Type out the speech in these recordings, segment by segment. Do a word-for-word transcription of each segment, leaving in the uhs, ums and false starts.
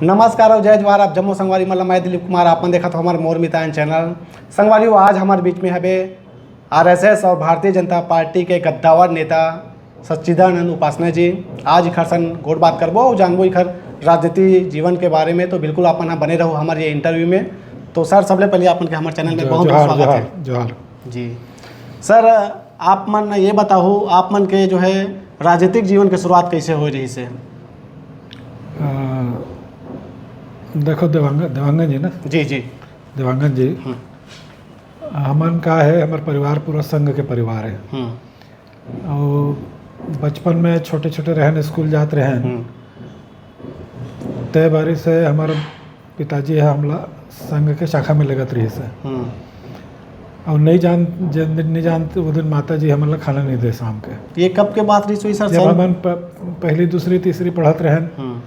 नमस्कार और जय जोहार, आप जम्मो संगवारी मन ला मैं दिलीप कुमार, आप मन देखत हो हमर मोर मितान चैनल। संगवारी हो, आज हमर बीच में हबे आरएसएस और भारतीय जनता पार्टी के कद्दावर नेता सच्चिदानंद उपासना जी। आज इखर सन गोठ बात करबो और जानबो इखर राजनीति जीवन के बारे में। तो बिल्कुल आप मन ह बने रहो हमर ये इंटरव्यू में। तो सर, सबले पहले आप मन के हमर चैनल में जो-, बहुत बहुत जोहार, स्वागत जोहार, है। जोहार। जी सर, आप मन ये बताओ, आप मन के जो है राजनीतिक जीवन के शुरुआत कैसे हो रही से? अ, देखो देवांग-, देवांगन जी ना? जी, जी। देवांगन जी, हम्म। हमन का है, हमर परिवार पूरा संघ के परिवार है। हम्म। और बचपन में छोटे-छोटे रहन, स्कूल जात रहन, हम्म। ते बारी से हमर पिताजी ह हमला संघ के शाखा में लेगत रहिस हे। हम्म। और नहीं जान, जिन दिन नहीं जानते, वो दिन माता जी हमन ला खाना नहीं दे शाम के। ये कब के बात रही सोई सर, जब सन? हमन प-, पहली, दूसरी, तीसरी पढ़त रहन, हम्म।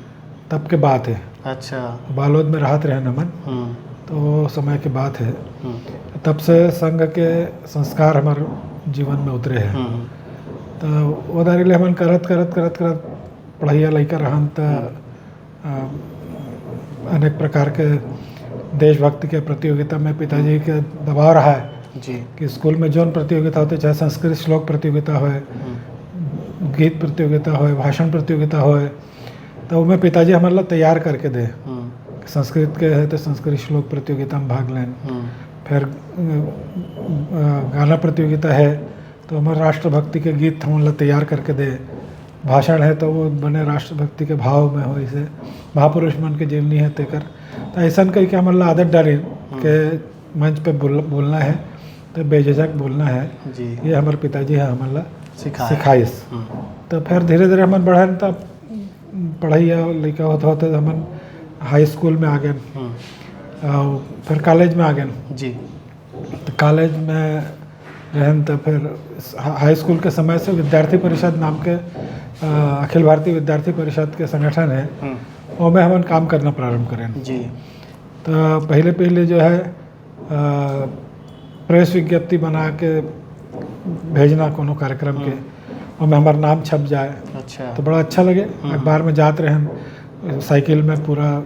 तब के बात है। अच्छा। बालोद में रहत रहन हमन, हम्म। तो वो समय के बात है। हम्म। तब से संघ के संस्कार हमारे जीवन में उतरे हैं। हम्म। तो वो दारी ले हमन करत, करत, करत, करत पढ़ैया लइका रहन, त हम्म। अ, अनेक प्रकार के देशभक्ति के प्रतियोगिता में पिताजी के दबाव रहा है जी। कि स्कूल में जोन प्रतियोगिता होते, चाहे संस्कृत श्लोक प्रतियोगिता होए, हम्म। गीत प्रतियोगिता होए, भाषण प्रतियोगिता होए, तो ओमे पिताजी हमन ला तैयार करके दे। हम्म। संस्कृत के है तो संस्कृत श्लोक प्रतियोगिता में भाग लेन। हम्म। फिर, अ, अ, गाना प्रतियोगिता है, तो हमर राष्ट्रभक्ति के गीत हमन ला तैयार करके दे, भाषण है तो वो बने राष्ट्रभक्ति के भाव में हो, इसे महापुरुष मन के जीवनी है तेकर। तो ऐसन कह के हमन ला आदत डालिन हम्म। के मंच पे बोल-, बोलना है, तो बेझिझक बोलना है। जी। ये हमर पिताजी है हमन ला सिखाए। सिखाइस। हम्म। तो फिर धीरे धीरे हमन बढ़न, तब पढ़ाई या लइका होते होते हमन हाई स्कूल में आ गए हम्म। और फिर कॉलेज में आ गए। जी। तो कॉलेज में रहन तो फिर हा-, हाई स्कूल के समय से विद्यार्थी परिषद नाम के, अ, अखिल भारतीय विद्यार्थी परिषद के संगठन है, हम्म। ओमे हमन काम करना प्रारंभ करेन। जी। तो पहले, पहले जो है, अ, प्रेस विज्ञप्ति बना के भेजना कोनो कार्यक्रम के, हम्म। ओमे हमार नाम छप जाए, अच्छा। तो बड़ा अच्छा लगे। हम्म। अखबार में जात रहन, साइकिल में पूरा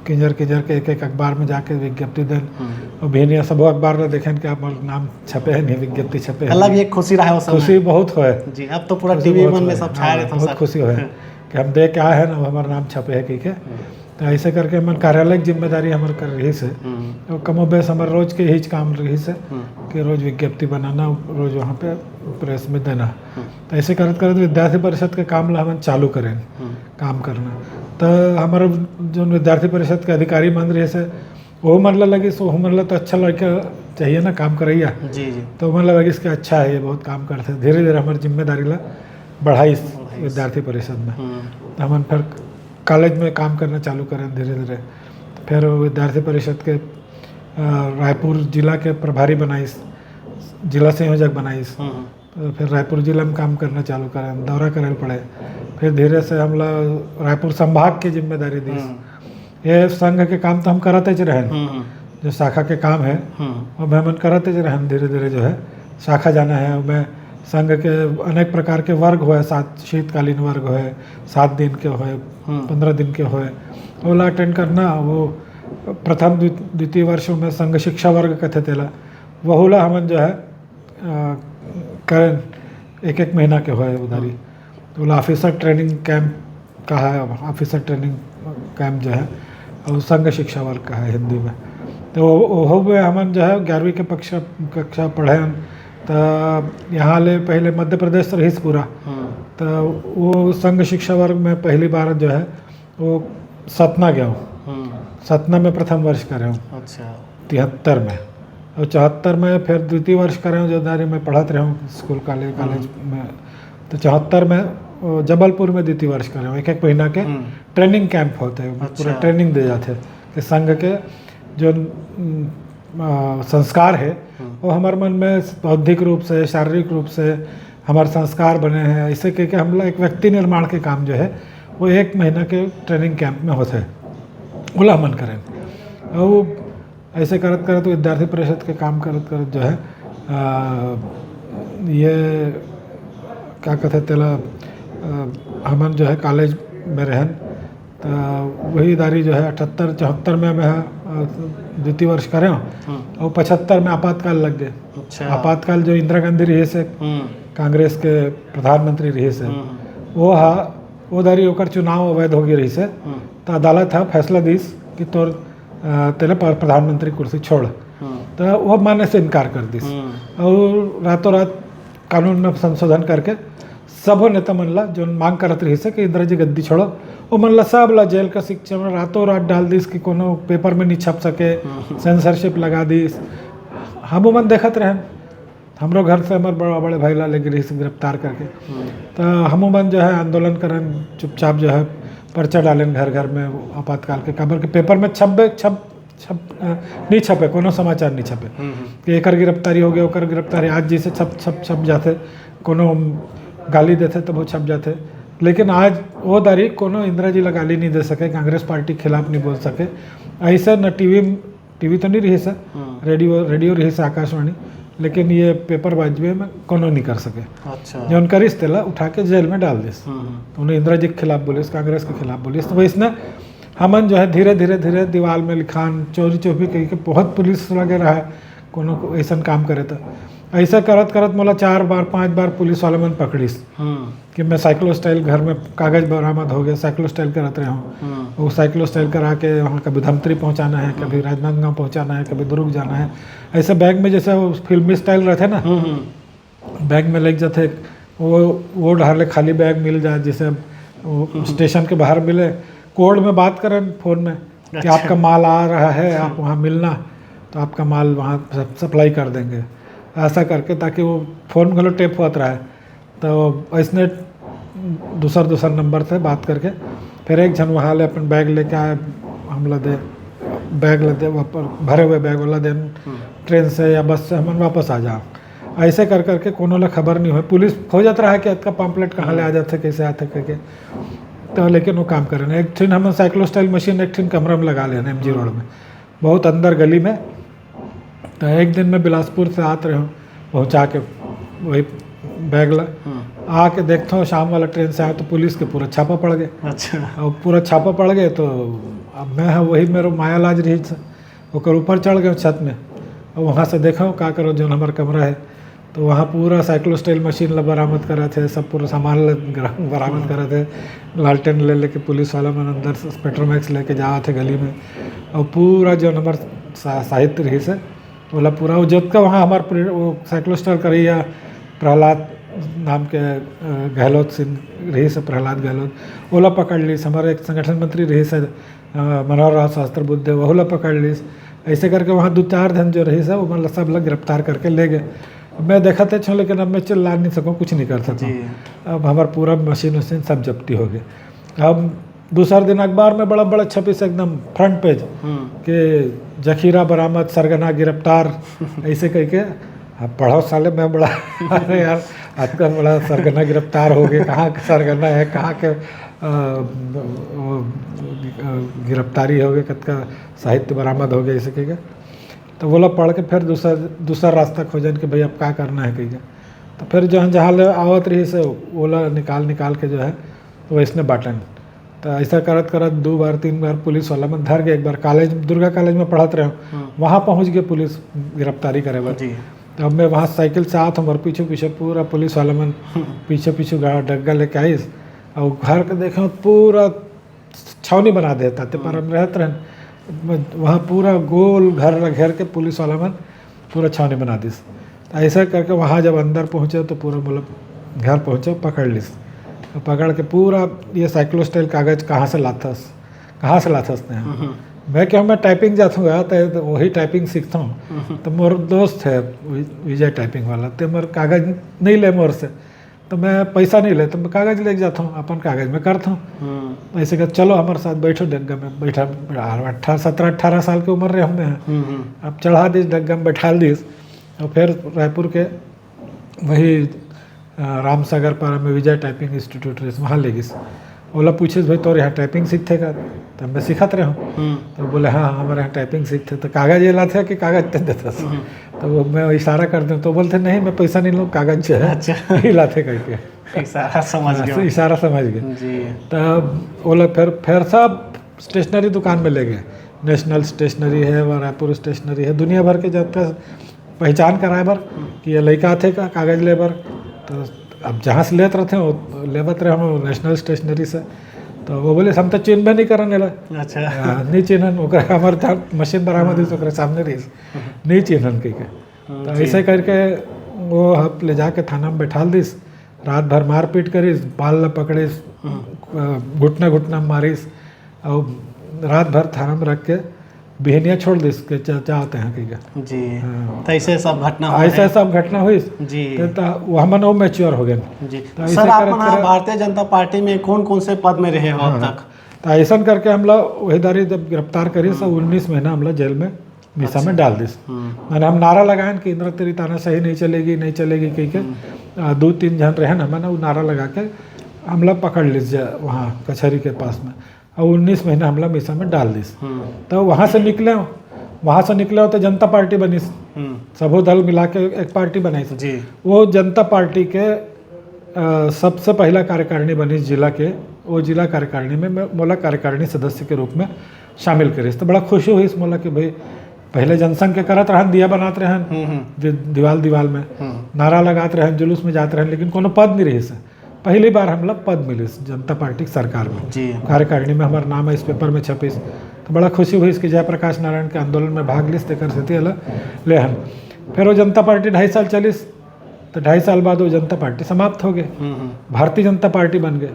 किंजर किंजर के एक एक अखबार में जाके विज्ञप्ति देन। हम्म। और भेनिया सबो अखबार ला देखेन कि हमार नाम छपे है, नहीं विज्ञप्ति छपे है। अलग एक खुशी रहा उस समय। खुशी बहुत होए। जी, अब तो पूरा खुशी टीवी बहुत मन में होए। सब छाए हाँ, रहता बहुत सब। खुशी होए हम्म। कि हम दे के आए हैं ना, हमार नाम छपे है कह के। हम्म। तो ऐसे करके हमन कार्यालय के जिम्मेदारी हमर कर रहिस हे। हम्म। तो कमो बेस हमर रोज के ही काम रहिस हे हम्म। कि रोज विज्ञप्ति बनाना, रोज वहाँ पे प्रेस में देना। हम्म। तो ऐसे करत करत विद्यार्थी परिषद के काम ला हमन चालू करेन, हम्म। काम करना। तो हमर जो विद्यार्थी परिषद के अधिकारी मन रहिस हे, वो मन ला लगिस, वो मन ला तो अच्छा लड़का चाहिए ना काम करैया। जी, जी। तो मन ला लगिस कि अच्छा है, ये बहुत काम करते। धीरे धीरे हमर जिम्मेदारी ला बढ़ाइस बढ़ाइस। विद्यार्थी परिषद में। हम्म। तो हमन फिर कॉलेज में काम करना चालू करेन धीरे धीरे। फिर वो विद्यार्थी परिषद के, अ, रायपुर जिला के प्रभारी बनाइस, जिला संयोजक बनाइस। हम्म। तो फिर रायपुर जिला में काम करना चालू करेन, दौरा करे पड़े। फिर धीरे से हमला रायपुर संभाग के जिम्मेदारी दीस। हम्म। ये संघ के काम तो हम करत ज रहन, हम्म, हम्म। जो शाखा के काम है, हम्म। वो हमन करत ज रहन। धीरे धीरे जो है शाखा जाना है, ओमे संघ के अनेक प्रकार के वर्ग होए, सात, शीतकालीन वर्ग होए, सात दिन के होए, हम्म। पन्द्रह दिन के होए, ओला अटेंड करना। वो प्रथम, द्वि-, द्वितीय वर्ष में संघ शिक्षा वर्ग कथे तेला, वहू ला हमन जो है, अ, करेन, एक एक महीना के होए उधारी। हम्म। तो ओला ऑफिसर ट्रेनिंग कैंप कहा है, ऑफिसर ट्रेनिंग कैंप जो है, और संघ शिक्षा वर्ग कहा है हिंदी में। तो ओहो में हमन जो है ग्यारहवीं के पक्षा, कक्षा पढ़ेन, तो यहाँ ले पहले मध्य प्रदेश रहिस पूरा। हम्म। तो वो संघ शिक्षा वर्ग में पहली बार जो है वो सतना गया हूँ। हम्म। सतना में प्रथम वर्ष करे हूँ। अच्छा। तिहत्तर में। और चौहत्तर में फिर द्वितीय वर्ष करे हूँ, जो दारी में पढ़त रहे हूँ स्कूल, कॉलेज, हम्म। कॉलेज में। तो चौहत्तर में, वो जबलपुर में द्वितीय वर्ष करे हूँ। एक एक महीना के हम्म। ट्रेनिंग कैंप होते हैं, पूरा अच्छा। ट्रेनिंग दे जाते हैं कि संघ के जो, उम, अ, संस्कार है, हम्म। वो हमारे मन में बौद्धिक रूप से, शारीरिक रूप से हमारे संस्कार बने हैं। ऐसे कह के हमला एक व्यक्ति निर्माण के काम जो है, वो एक महीना के ट्रेनिंग कैंप में होते हैं, ओला हमन करें। और वो ऐसे करत करत, विद्यार्थी परिषद के काम करत करत जो है, अ, ये क्या कहते तेला, अ, हमन जो है कॉलेज में रहन, तो वही दारी जो है अठहत्तर चौहत्तर में मैं, अ, द्वितीय वर्ष करे हूँ। और पचहत्तर में आपातकाल लग गए। अच्छा। आपातकाल जो इंदिरा गांधी रही से, हम्म। कांग्रेस के प्रधानमंत्री रही से, हम्म। वो हा वो दारी ओकर चुनाव अवैध हो गई रही से। हम्म। तो अदालत हा फैसला दीस कि तोर, अ, तेला प्र- प्रधानमंत्री कुर्सी छोड़। हम्म। तो वो माने से इनकार कर दीस। हम्म। और रातों रात कानून में संशोधन करके सबो नेता मन ला जो मांग करत रही से कि इंदिरा जी गद्दी छोड़ो, वो मन ला सब ला जेल का शिक्षा में रातों रात डाल दीस कि कोनो पेपर में नहीं छप सके, सेंसरशिप लगा दीस। हम मन देखत रहे, हमरो घर से हमर बड़ा बड़े भाई ला लेके रही से गिरफ्तार करके। तो हम मन जो है आंदोलन करन, चुपचाप जो है पर्चा डालेन घर घर में आपातकाल के, काबर के पेपर में छपबे छप छप अ, नहीं छपे, कोनो समाचार नहीं छपे। हम्म, हम्म। कि एकर गिरफ्तारी हो गया, ओकर गिरफ्तारी, आज जैसे छप छप छप जाते, कोनो गाली देते तब वो छप जाते। लेकिन आज वो दारी कोनो इंदिरा जी ला गाली नहीं दे सके, कांग्रेस पार्टी के खिलाफ नहीं बोल सके। ऐसे न टीवी, टीवी तो नहीं रही सर, हम्म। रेडियो, रेडियो रही सर, आकाशवाणी, लेकिन ये पेपर बाजबे में कोनो नहीं कर सके। अच्छा। जौन करिस तेला उठा के जेल में डाल दिस। हम्म, हम्म। उन्हें इंदिरा जी के खिलाफ बोलिस, कांग्रेस के खिलाफ बोलिस। तो वैसने हमन जो है धीरे धीरे धीरे दीवार में लिखान, चोरी चोरी कह के बहुत पुलिस लगे रहा है, कोनो को ऐसन काम करे तो। ऐसा करत करत मोला चार बार पांच बार पुलिस वाला मन पकड़िस हम्म। कि मैं साइक्लोस्टाइल, घर में कागज बरामद हो गया, साइक्लोस्टाइल करत रहे हूँ। हम्म। वो साइक्लोस्टाइल करा के वहाँ कभी धमतरी पहुँचाना है, कभी राजनांदगांव पहुँचाना है, कभी दुर्ग जाना है। ऐसे बैग में जैसे वो फिल्मी स्टाइल रहते ना, हम्म, हम्म। बैग में लेके जाते, वो वो डहार ले खाली बैग मिल जाए, जैसे वो स्टेशन के बाहर मिले, कोड में बात करें फोन में कि अच्छा। आपका माल आ रहा है, आप वहाँ मिलना, तो आपका माल वहाँ सप- सप्लाई कर देंगे, ऐसा करके, ताकि वो फोन घलो टेप होत रहे। तो ऐसने दूसर दूसर नंबर से बात करके फिर एक झन वहाँ ले अपन बैग लेके आए, हमला दे, बैग ला दे, वापस भरे हुए बैग वाला देन ट्रेन से या बस से हमन वापस आ जाओ। ऐसे कर करके कोनो ला खबर नहीं होय, पुलिस खोजत रहा कि अतका पम्पलेट कहाँ ले आ जाथे, कैसे आथे करके। तो लेकिन वो काम करे ना। एक ठिन हमन साइक्लोस्टाइल मशीन एक ठिन कमरा में लगा लेना एमजी रोड में, बहुत अंदर गली में। तो एक दिन मैं बिलासपुर से आत रहे हूँ, पहुँचा के वही बैग ला, आके देखता हूँ शाम वाला ट्रेन से आया तो पुलिस के पूरा छापा पड़ गए। अच्छा। और पूरा छापा पड़ गए तो अब मैं हा वही मेरे माया लाज रही, ओकर ऊपर चढ़ गए छत में। और वहाँ से देखा का करो जो हमारा कमरा है, तो वहाँ पूरा साइक्लोस्टाइल मशीन ला बरामद करा थे, सब पूरा सामान ला ग्रा- बरामद करा थे। लालटेन ले लेके पुलिस वाला मन अंदर से पेट्रोमैक्स लेके जावा थे गली में, और पूरा जो हमार सा, साहित्य रही से ओला पूरा, वो जतका वहाँ हमार प्रे- वो साइक्लोस्टाइल करैया प्रहलाद नाम के, अ, गहलोत सिंह रही से, प्रहलाद गहलोत, ओला पकड़ लीस। हमारे एक संगठन मंत्री रही से, अ, मनोहर लाल शास्त्री बुद्धदेव, वहू ला पकड़ लीस। ऐसे करके वहाँ दो चार झन जो रही से, वो मतलब सब ला गिरफ्तार करके ले गए। मैं देखत छो, लेकिन अब मैं चिल्ला नहीं सकूँ, कुछ नहीं कर सकूँ। जी। अब हमार पूरा मशीन वशीन सब जब्ती हो गए। अब दूसर दिन अखबार में बड़ा बड़ा छपिस एकदम फ्रंट पेज हम्म। कि जखीरा बरामद, सरगना गिरफ्तार, ऐसे कह के। अब पढ़ो साले, मैं बड़ा अरे यार, आजकल बड़ा सरगना गिरफ्तार हो गए, कहाँ के सरगना है, कहाँ के अ, वो, अ, गिरफ्तारी हो गए, कतका साहित्य बरामद हो गया, ऐसे कह के। तो वो लोग पढ़ के फिर दूसर दूसर रास्ता खोजन कि भाई अब का करना है कह के। तो फिर जहाँ जहाँ ले आवत रही से ओला निकाल निकाल के जो है तो वैसने बांटन। तो ऐसा करत करत दो बार तीन बार पुलिस वाला मन धर गए। एक बार कॉलेज, दुर्गा कॉलेज में पढ़त रहे, वहाँ पहुँच गए पुलिस गिरफ्तारी करे बर। जी। तो अब मैं वहाँ साइकिल से आत हूँ और पीछे पीछे पूरा पुलिस वाला मन पीछे पीछे गा- डग्गा लेके आइस और घर के देखे पूरा छावनी बना देता ते पर हम रहत रहन। वहाँ पूरा गोल घर ला घेर के पुलिस वाला मन पूरा छावनी बना दिस। तो ऐसा करके वहाँ जब अंदर पहुँचे तो पूरा मतलब घर पहुँचे, पकड़ लिस। तो पकड़ के पूरा ये साइक्लोस्टाइल कागज कहाँ से लाथस, कहाँ से लाथस ते? मैं क्या, मैं टाइपिंग जात हूँ, तो वही टाइपिंग सीखता हूँ। तो मोर दोस्त है वि- विजय टाइपिंग वाला, ते मोर कागज नहीं ले मोर से, तो मैं पैसा नहीं ले, तो मैं कागज लेके जाता हूँ, अपन कागज में करता हूँ। हम्म। तो ऐसे कर, चलो हमारे साथ बैठो डग्गा में। बैठा, अठारह, सत्रह अठारह साल की उम्र रहे हमें। हम्म, हम्म। अब चढ़ा दिस डग्गा में, बैठा दिस। और फिर रायपुर के वही अ, रामसागर पारा में विजय टाइपिंग इंस्टीट्यूट रहिस, वहाँ ले गिस। ओला पूछिस, "भाई तोर यहाँ टाइपिंग सीखथे का?" तो मैं सिखत रहे हूँ। हम्म। तो बोले, "हाँ, हाँ, हमारे यहाँ टाइपिंग सीखथे।" तो कागज ये लाथे कि कागज ते देथस? तो वो मैं इशारा कर दूँ तो बोलते, "नहीं, मैं पैसा नहीं लूँ, कागज जो है अच्छा। ये लाथे," करके। इशारा समझ हाँ, गया। इशारा समझ गए। जी। तब वो लोग फिर फिर सब स्टेशनरी दुकान में ले गए। नेशनल स्टेशनरी है, वो रायपुर स्टेशनरी है, दुनिया भर के जब का पहचान कराए बर कि ये लड़का थे का कागज ले बर। तो अब जहाँ से लेत रहते वो लेवत रहे हम नेशनल स्टेशनरी से। तो वो बोले हम तो चिन्हबे नहीं करन एला। अच्छा। हाँ, नहीं चिन्हन, ओकरा हमारे था मशीन बरामद हुई ओकरे सामने रही, नहीं चिन्हन कह के। तो ऐसे करके वो हम ले जाके थाना में बैठाल दिस। रात भर मारपीट करिस, बाल ला पकड़िस, अ, घुटना घुटना मारिस, और रात भर थाना में रख के बिहनिया छोड़ दिस के चा-, चाहते हैं कि जी। हाँ। तो ऐसे सब घटना हो ऐसे रहे। सब घटना हुई। जी। तो, तो वो हमन वो मैच्योर हो गए। जी। तो ऐसे सर, आप करत मन करत- भारतीय जनता पार्टी में कौन कौन से पद में रहे हो अब हाँ। तक? तो ऐसा करके हमला वही दारी जब गिरफ्तार करिस तो उन्नीस महीना हमला जेल में मीसा में डाल दिस। हम्म। मैंने हम नारा लगाएन कि इंदिरा तेरी तानाशाही नहीं चलेगी, नहीं चलेगी कह के। आ, दो तीन जन रहे ना, मैंने वो नारा लगा के हमला पकड़ लिस जा वहाँ कचहरी के पास में, और उन्नीस महीना हमला मीसा में डाल दिस। हम्म। तो वहाँ से निकले हो, वहाँ से निकले हो तो जनता पार्टी बनिस, हम्म। सबो दल मिला के एक पार्टी बनाइस। जी। वो जनता पार्टी के अ, सबसे पहला कार्यकारिणी बनिस जिला के, वो जिला कार्यकारिणी में मैं मोला कार्यकारिणी सदस्य के रूप में शामिल करिस। तो बड़ा खुशी हुई इस मोला कि भाई पहले जनसंघ के करत रहन, दिया बनात रहन हम्म, हम्म। दि-, दीवाल दीवाल में हम्म। नारा लगात रहन, जुलूस में जात रहन, लेकिन कोनो पद नहीं रहिस। पहली बार हमला पद मिलिस जनता पार्टी की सरकार में। जी। कार्यकारिणी में हमारा नाम इस पेपर में छपिस, तो बड़ा खुशी हुई इसके जयप्रकाश नारायण के आंदोलन में भाग लिस, तेकर सेती एला लेहन। फिर वो जनता पार्टी ढाई साल चलिस, तो ढाई साल बाद वो जनता पार्टी समाप्त हो गए, हम्म, हम्म। भारतीय जनता पार्टी बन गए।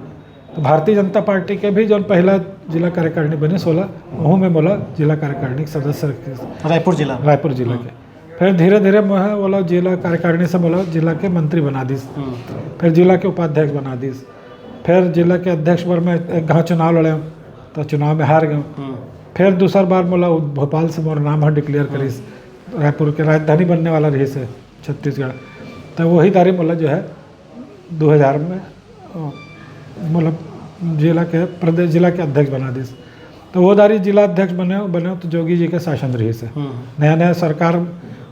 तो भारतीय जनता पार्टी के भी जो पहला जिला कार्यकारिणी बनिस ओला, वहू में मोला जिला कार्यकारिणी के सदस्य रखिस रायपुर जिला। रायपुर जिला के। फिर धीरे धीरे मोहे ओला जिला कार्यकारिणी से मोला जिला के मंत्री बना दिस, हम्म। फिर जिला के उपाध्यक्ष बना दिस, फिर जिला के अध्यक्ष बर मैं एक घाव चुनाव लड़े, तो चुनाव में हार गए। हम्म। फिर दूसर बार मोला भोपाल से मोर नाम ह डिक्लेयर करिस, रायपुर के राजधानी बनने वाला रहिस हे छत्तीसगढ़। तो वही दारी मोला जो है दो हज़ार में अ, मतलब जिला के प्रदेश, जिला के अध्यक्ष बना दिस। तो वो दारी जिला अध्यक्ष बने बने तो जोगी जी के शासन रहिस हे। हम्म। नया नया सरकार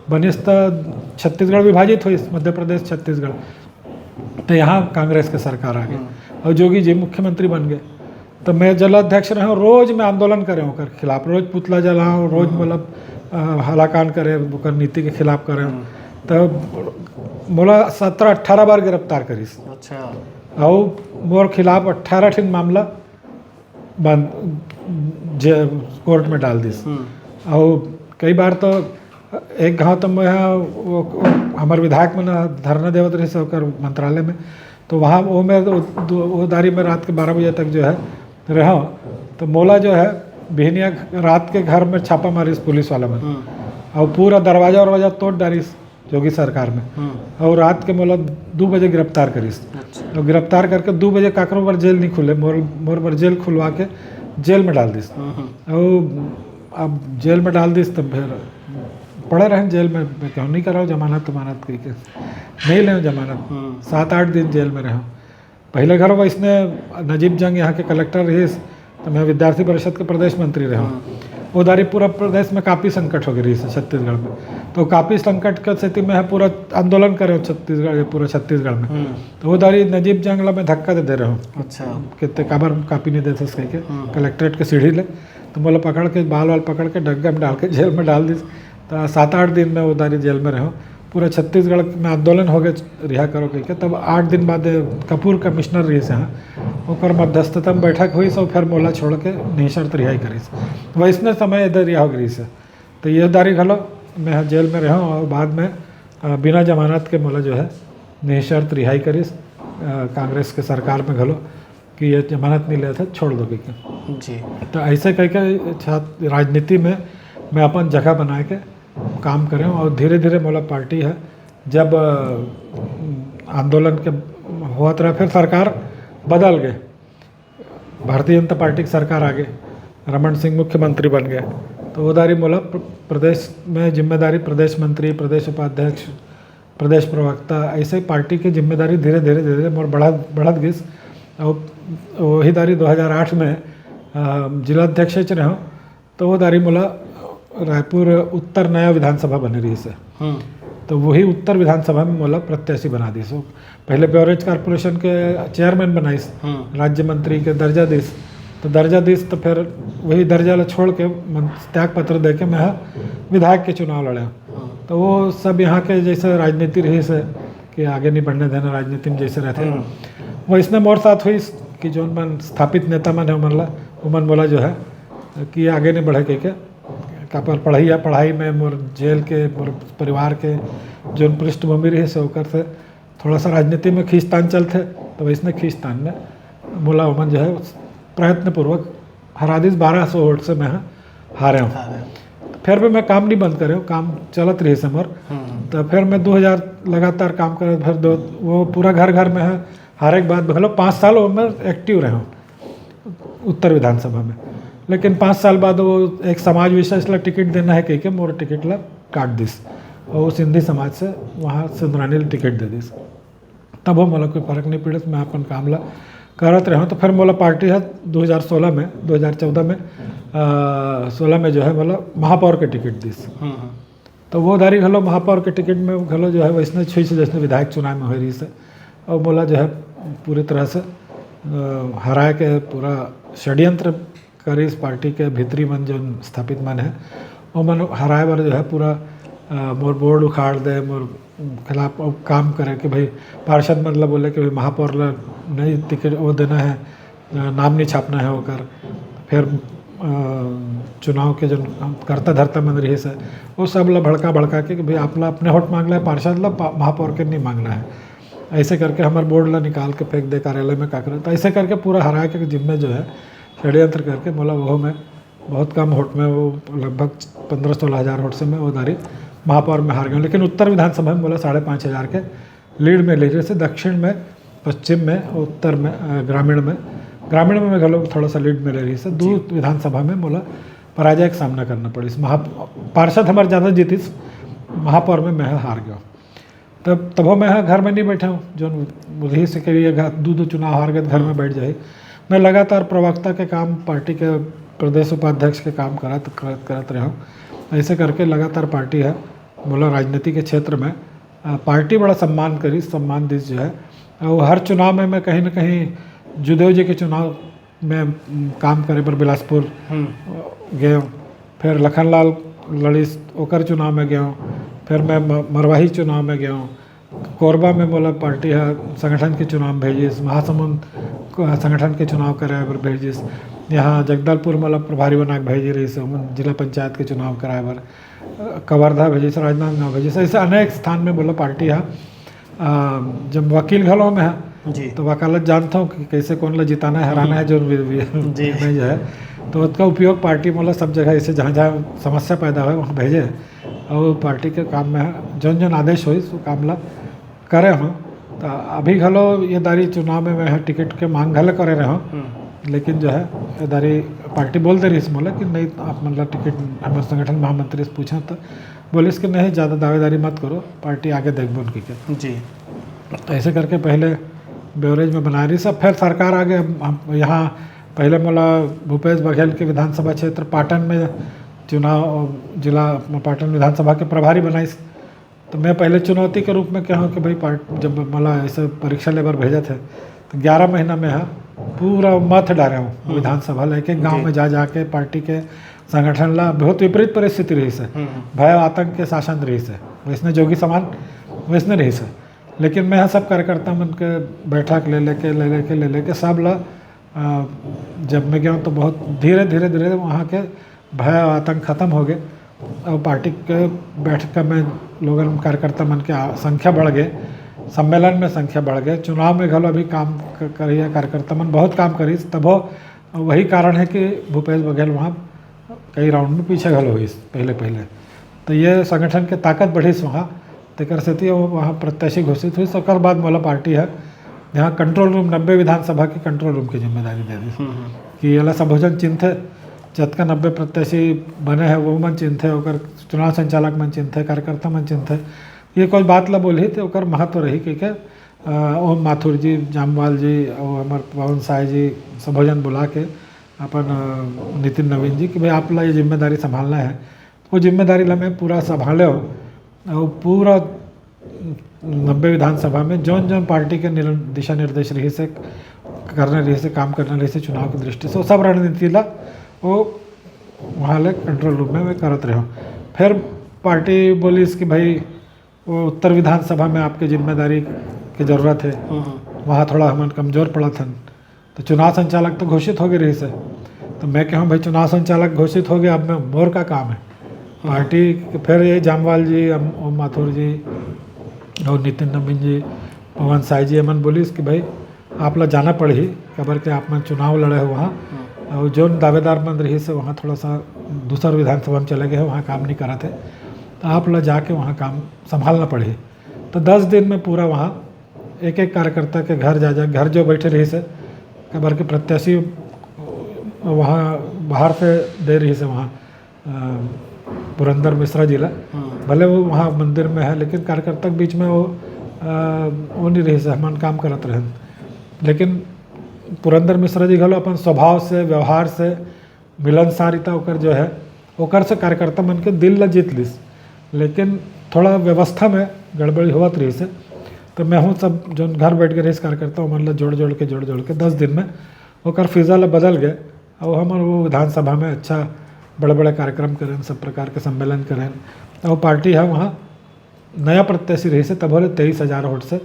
बनिस तो छत्तीसगढ़ विभाजित होइस, मध्य प्रदेश छत्तीसगढ़। तो यहाँ कांग्रेस के सरकार आ गई और जोगी जी मुख्यमंत्री बन गए। तो मैं जिला अध्यक्ष रहे, रोज मैं आंदोलन करे ओकर खिलाफ, रोज पुतला जलाओ, रोज मतलब अ, हलाकान करे ओकर नीति के खिलाफ करे। तो मोला सत्रह अट्ठारह बार गिरफ्तार करिस। अच्छा। और मोर खिलाफ अट्ठारह ठिन मामला बंद जे कोर्ट में डाल दिस। हम्म। और कई बार तो एक घाव तो मैं वो, वो हमारे विधायक मन धरना देवत रहिस ओकर मंत्रालय में, तो वहाँ वो मैं वो, वो दारी में रात के बारह बजे तक जो है रहा, तो मोला जो है बिहनिया रात के घर में छापा मारिस पुलिस वाला मन। हम्म। और पूरा दरवाजा वरवाजा तोड़ डारिस योगी सरकार में। हम्म। और रात के मोला दो बजे गिरफ्तार करिस। अच्छा। और गिरफ्तार करके दो बजे काकरो बर जेल नहीं खुले, मोर मोर बर जेल खुलवा के जेल में डाल दिस। हम्म, हम्म। और अब जेल में डाल दिस तब फिर पड़े रहन जेल में, मैं कहूँ नहीं कराओ जमानत तमानत कह के, नहीं ले जमानत। हम्म। सात आठ दिन जेल में रहो। पहले घर वैसने नजीब जंग यहाँ के कलेक्टर रहिस, तो मैं विद्यार्थी परिषद के प्रदेश मंत्री रहा। वो दारी पूरा प्रदेश में काफ़ी संकट हो गई रही छत्तीसगढ़ में। तो काफ़ी संकट के स्थिति में है, पूरा आंदोलन करे छत्तीसगढ़, ये पूरा छत्तीसगढ़ में। हम्म। तो वो दारी नजीब जंग ला मैं धक्का दे दे रहा हूँ अच्छा। कि ते काबर कापी नहीं देथस कह के हम्म। कलेक्ट्रेट के सीढ़ी ले, तो मोला पकड़ के बाल वाल पकड़ के डग्गा में डाल के जेल में डाल दिस। तो सात आठ दिन में वो दारी जेल में रहो, पूरा छत्तीसगढ़ में आंदोलन हो गए रिहा करो कह के। तब आठ दिन बाद कपूर कमिश्नर रहिस यहाँ, ओकर मध्यस्थता में बैठक हुई, सो फिर मोला छोड़ के निःशर्त रिहाई करिस। वैसने समय इधर रिहा हो गई से, तो ये दारी घलो मैं जेल में रहो और बाद में अ, बिना जमानत के मोला जो है निःशर्त रिहाई करिस अ, कांग्रेस के सरकार में घलो कि ये जमानत नहीं लेता, छोड़ दो कह के। जी। तो ऐसे कह के छात्र राजनीति में मैं अपन जगह बनाए के काम करे हूँ और धीरे धीरे मोला पार्टी है जब अ, आंदोलन के होत रहा, फिर सरकार बदल गए, भारतीय जनता पार्टी की सरकार आ गई, रमन सिंह मुख्यमंत्री बन गए, तो वो दारी मोला प्र- प्रदेश में जिम्मेदारी, प्रदेश मंत्री, प्रदेश उपाध्यक्ष, प्रदेश प्रवक्ता, ऐसे पार्टी की जिम्मेदारी धीरे धीरे धीरे धीरे मोर बढ़त बढ़त गिस। और वही दारी दो हज़ार आठ में अ, जिला अध्यक्ष च रहे, तो वो दारी मोला रायपुर उत्तर नया विधानसभा बने रहिस हे। हम्म। तो वही उत्तर विधानसभा में मोला प्रत्याशी बना दिस। वो पहले ब्योरेज कॉरपोरेशन के चेयरमैन बनाइस, हम्म। राज्य मंत्री के दर्जा दिस। तो दर्जा दिस तो फिर वही दर्जा ला छोड़ के मन-, त्याग पत्र दे के मैं ह विधायक के चुनाव लड़े। हम्म। तो वो सब यहाँ के जैसे राजनीति रहिस हे कि आगे नहीं बढ़ने देना, राजनीति में जैसे रहते हैं, हम्म। वैसने मोर साथ हुई कि जोन मन स्थापित नेता मन है, उमन ला, उमन मोला जो है कि आगे नहीं बढ़े कह के, काबर पढ़ाई या पढ़ाई में मोर जेल के, मोर परिवार के जोन पृष्ठभूमि रहिस हे, ओकर से थोड़ा सा राजनीति में खींचतान चलथे, तो वैसने खींचतान में मोला उमन जो है प्रयत्नपूर्वक हरा दिस। बारह सौ वोट से मैं ह हारे हूँ। हारे। फिर भी मैं काम नहीं बंद करे हूँ, काम चलत रहिस हे मोर। हम्म। तो फिर मैं दो हज़ार लगातार काम करे, फिर दो, वो पूरा घर घर में है, हारे के बाद मतलब पाँच साल वो मैं एक्टिव रहे हूँ उत्तर विधानसभा में। लेकिन पाँच साल बाद वो एक समाज विशेष ला टिकट देना है कह के मोर टिकट ला काट दिस, और वो सिंधी समाज से वहाँ से इंद्राणी ला टिकट दे दिस। तब वो मोला कोई फर्क नहीं पड़े, मैं अपन काम ला करत रहे हूँ। तो फिर मोला पार्टी है दो हज़ार सोलह में, दो हज़ार चौदह में, सोलह में जो है मोला महापौर के टिकट दिस। हम्म, हम्म। तो वो दारी घलो महापौर के टिकट में घलो जो है वैसने छुई से जैसने विधायक चुनाव में होए रहिस हे, और मोला जो है पूरी तरह से अ, हराए के पूरा षड्यंत्र करिस पार्टी के भीतरी मन जो स्थापित मन है, वो मन हराए बर जो है पूरा अ, मोर बोर्ड उखाड़ दे, मोर खिलाफ वो काम करे कि भाई पार्षद मन ला बोले कि भाई महापौर ला नहीं टिकट वो देना है, अ, नाम नहीं छापना है ओकर। फिर अ, चुनाव के जो करता धरता मन रहिस हे, वो सब ला भड़का भड़का के कि भाई आप ला अपने वोट मांगना है, पार्षद ला पा-, महापौर के नहीं मांगना है। ऐसे करके हमारे बोर्ड ला निकाल के फेंक दे कार्यालय में, का करे। तो ऐसे करके पूरा हरा के जिम्मे जो है षड्यंत्र करके मोला वो में बहुत कम वोट में, वो लगभग पंद्रह सोलह हज़ार वोट से मैं वो दारी महापौर में हार गया। लेकिन उत्तर विधानसभा में मोला साढ़े पाँच हज़ार के लीड में ले रहिस हे, दक्षिण में, पश्चिम में, उत्तर में, अ, ग्रामीण में, ग्रामीण में मैं घलो थोड़ा सा लीड में ले रहिस हे, दो विधानसभा में मोला पराजय का सामना करना पड़िस। महा पार्षद हमारे ज़्यादा जीतिस, महापौर में मैं हार गया। तब तभो मैं ह घर में नहीं बैठे हूँ, जो मुझे से के लिए घ- दू दू चुनाव हार गए तो घर में बैठ जाए। मैं लगातार प्रवक्ता के काम, पार्टी के प्रदेश उपाध्यक्ष के काम करत करत करत रहे हूँ। ऐसे करके लगातार पार्टी है मोला राजनीति के क्षेत्र में, अ, पार्टी बड़ा सम्मान करी, सम्मान दिस जो है। और हर चुनाव में मैं कहीं ना कहीं जुदेव जी के चुनाव में, उम, काम करे बर बिलासपुर हम्म। गए हूँ। फिर लखनलाल लड़िस, ओकर चुनाव में गए हूँ। फिर मैं म- मरवाही चुनाव में गए हूँ। कोरबा में मोला पार्टी है संगठन के चुनाव में भेजिस, महासमुंद क- संगठन के चुनाव कराए बर भेजिस, यहाँ जगदलपुर मोला प्रभारी बना के भेजे रहिस, जिला पंचायत के चुनाव कराए बर, अ, कवर्धा भेजिस, राजनांदगांव भेजिस, ऐसे अनेक स्थान में मोला पार्टी है। अ, जब वकील घलो में है जी। तो वकालत जानता हूँ कि कैसे कौन ला जिताना है, हराना है, जो वि- वि- जी। निर्णय जो है, तो उसका उपयोग पार्टी मोला सब जगह ऐसे जहाँ जहाँ समस्या पैदा होए वहाँ भेजे। और पार्टी के काम में है, जौन जौन आदेश होइस वो काम ला करे हूँ। तो अभी घलो ये दारी चुनाव में मैं ह टिकट के मांग घलो करे रहे हूँ, हम्म। लेकिन जो है ये दारी पार्टी बोल दे रहिस मोला कि नहीं, आप मतलब टिकट हमारे संगठन महामंत्री से पूछा तो बोलिस कि नहीं, ज़्यादा दावेदारी मत करो, पार्टी आगे देखबो उनकी के। जी। तो ऐसे करके पहले ब्योरेज में बना रहिस, फिर सरकार आगे हम, हम यहाँ पहले मोला भूपेश बघेल के विधानसभा क्षेत्र पाटन में चुनाव, जिला पाटन विधानसभा के प्रभारी बनाइस। तो मैं पहले चुनौती के रूप में कहूँ कि भाई पार्ट जब मला ऐसे परीक्षा लेबर भेजत है तो ग्यारह महीना में है पूरा मथ डारे हूँ विधानसभा लेके गांव जी। में जा जाके पार्टी के संगठन ला बहुत विपरीत परिस्थिति रहिस है, हम्म। भय आतंक के शासन रहिस है, वैसने जोगी समान वैसने रहिस है। लेकिन मैं सब कार्यकर्ता मन के बैठक ले लेके ले लेके ले लेके सब ला अ, जब मैं गया तो बहुत धीरे धीरे धीरे वहाँ के भय आतंक खत्म हो गए और पार्टी के बैठक में लोगन कार्यकर्ता मन के आ- संख्या बढ़ गए, सम्मेलन में संख्या बढ़ गए, चुनाव में घलो अभी काम क- करिए कार्यकर्ता मन बहुत काम करिस। तभो वही कारण है कि भूपेश बघेल वहाँ कई राउंड में पीछे घलो होइस पहले पहले। तो ये संगठन के ताकत बढ़िस वहाँ, तेकर सेती वो वहाँ प्रत्याशी घोषित होइस। ओकर बाद मोला पार्टी है यहाँ कंट्रोल रूम, नब्बे विधानसभा के कंट्रोल रूम की जिम्मेदारी दे दी हम्म, हम्म। कि एला सबोजन चिन्हथे, जतका नब्बे प्रत्याशी बने हैं वो मन चिन्हथे, ओकर चुनाव संचालक मन चिन्हथे, कार्यकर्ता मन चिन्हथे। ये कोई बात ला बोलही तो ओकर महत्व रही कि के, अ, ओम माथुर जी, जामवाल जी और हमार पवन साय जी सबोजन बुला के अपन, अ, नितिन नवीन जी कि भाई आप ला ये जिम्मेदारी संभालना है। वो जिम्मेदारी ला मैं पूरा संभाले हो। अउ पूरा नब्बे विधानसभा में जौन जौन पार्टी के निर-, दिशा निर्देश रहिस हे, करना रहिस हे, काम करना रहिस हे चुनाव के दृष्टि से, वो सब रणनीति ला वो वहाँ ले कंट्रोल रूम में मैं करत रहे। फिर पार्टी बोलिस कि भाई, वो उत्तर विधानसभा में आपके जिम्मेदारी के जरूरत है, हम्म, हम्म। वहाँ थोड़ा हमन कमजोर पड़त हन। तो चुनाव संचालक तो घोषित हो गए रहिस हे। तो मैं कहूँ, भाई, चुनाव संचालक घोषित हो गया, अब मैं, मोर का काम है? पार्टी के, फिर ये जामवाल जी, अम-, ओम माथुर जी और नितिन नवीन जी, पवन साय जी, एमन बोलिस कि भाई, आप ला जाना पड़ही, काबर के आप मन चुनाव लड़े हो वहाँ। हम्म। और जोन दावेदार मन रहिस हे, वहाँ थोड़ा सा दूसर विधानसभा में चले गए हैं, वहाँ काम नहीं करत है, तो आप ला जाके वहाँ काम संभालना पड़ही। तो दस दिन में पूरा वहाँ एक एक कार्यकर्ता के घर जा जा, घर जो बैठे रहिस हे, काबर के प्रत्याशी वहाँ बाहर से दे रहिस हे वहाँ, अ, पुरंदर मिश्रा जी ला। हम्म। भले वो वहाँ मंदिर में है, लेकिन कार्यकर्ता के बीच में वो, अ, वो नहीं रहिस हे, हमन काम करत रहेन। लेकिन पुरंदर मिश्रा जी घलो अपन स्वभाव से, व्यवहार से, मिलनसारिता ओकर जो है, ओकर से कार्यकर्ता मन के दिल ला जीत लिस। लेकिन थोड़ा व्यवस्था में गड़बड़ी होवत रहिस हे, तो मैं हूँ, सब जोन घर बैठ के रहिस कार्यकर्ता, ओमन ला जोड़ जोड़ के, जोड़ जोड़ के दस दिन में ओकर फिजा ला बदल गए। और हमन वो विधानसभा में अच्छा बड़े बड़े कार्यक्रम करेन, सब प्रकार के सम्मेलन करेन। और पार्टी है वहाँ नया प्रत्याशी रहिस हे, तभो ले तेईस हजार वोट से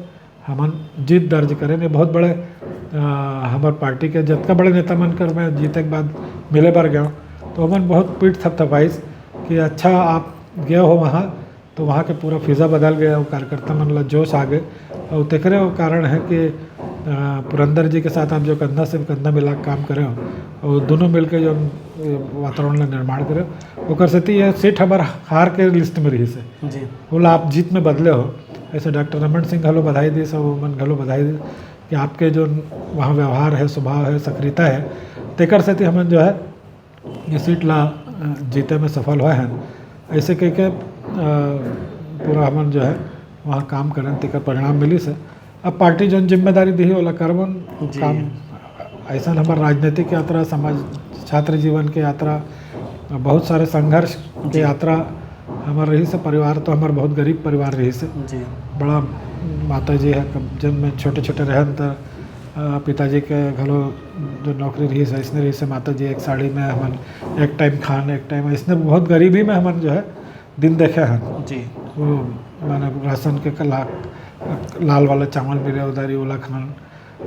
हमन जीत दर्ज करेन। ये बहुत बड़े, अ, हमर पार्टी के जतका बड़े नेता मन कर मैं जीते के बाद मिले बर गया, तो हमन बहुत पीठ थपथपाइस कि अच्छा, आप गए हो वहाँ, तो वहाँ के पूरा फिजा बदल गया, वो कार्यकर्ता मन ला जोश आ गए। और तेकरे वो कारण है कि, अ, पुरंदर जी के साथ आप जो कंधा से कंधा मिला के काम करे हो, और दोनों मिलके जो, अ, वातावरण ला निर्माण करे हो, ओकर सेती ये सीट हमर हार के लिस्ट में रहिस हे। जी। ओला आप जीत में बदले हो। ऐसे डॉक्टर रमन सिंह घलो बधाई दिस, और मन घलो बधाई दिस कि आपके जो वहाँ व्यवहार है, स्वभाव है, सक्रियता है, तेकर सेती हमन जो है ये सीट ला, अ, जीते में सफल होए हन। ऐसे कह के, अ, पूरा हमन जो है वहाँ काम करेन, तेकर परिणाम मिलिस हे। अब पार्टी जोन जिम्मेदारी दिही, ओला करबन जी। काम। ऐसन हमर राजनीतिक यात्रा, समाज, छात्र जीवन के यात्रा, बहुत सारे संघर्ष के जी। यात्रा हमर रहिस हे। परिवार तो हमर बहुत गरीब परिवार रहिस हे। जी। बड़ा माता जी है, जब मैं छोटे छोटे रहन त, अ, पिताजी के घलो जो नौकरी रहिस हे, ऐसने रहिस हे, माता जी एक साड़ी में हमन एक टाइम खान, एक टाइम, ऐसने बहुत गरीबी में हमन जो है दिन देखे हन। जी। वो माने राशन के कला, लाल वाला चावल मिले उधारी, ओला खान।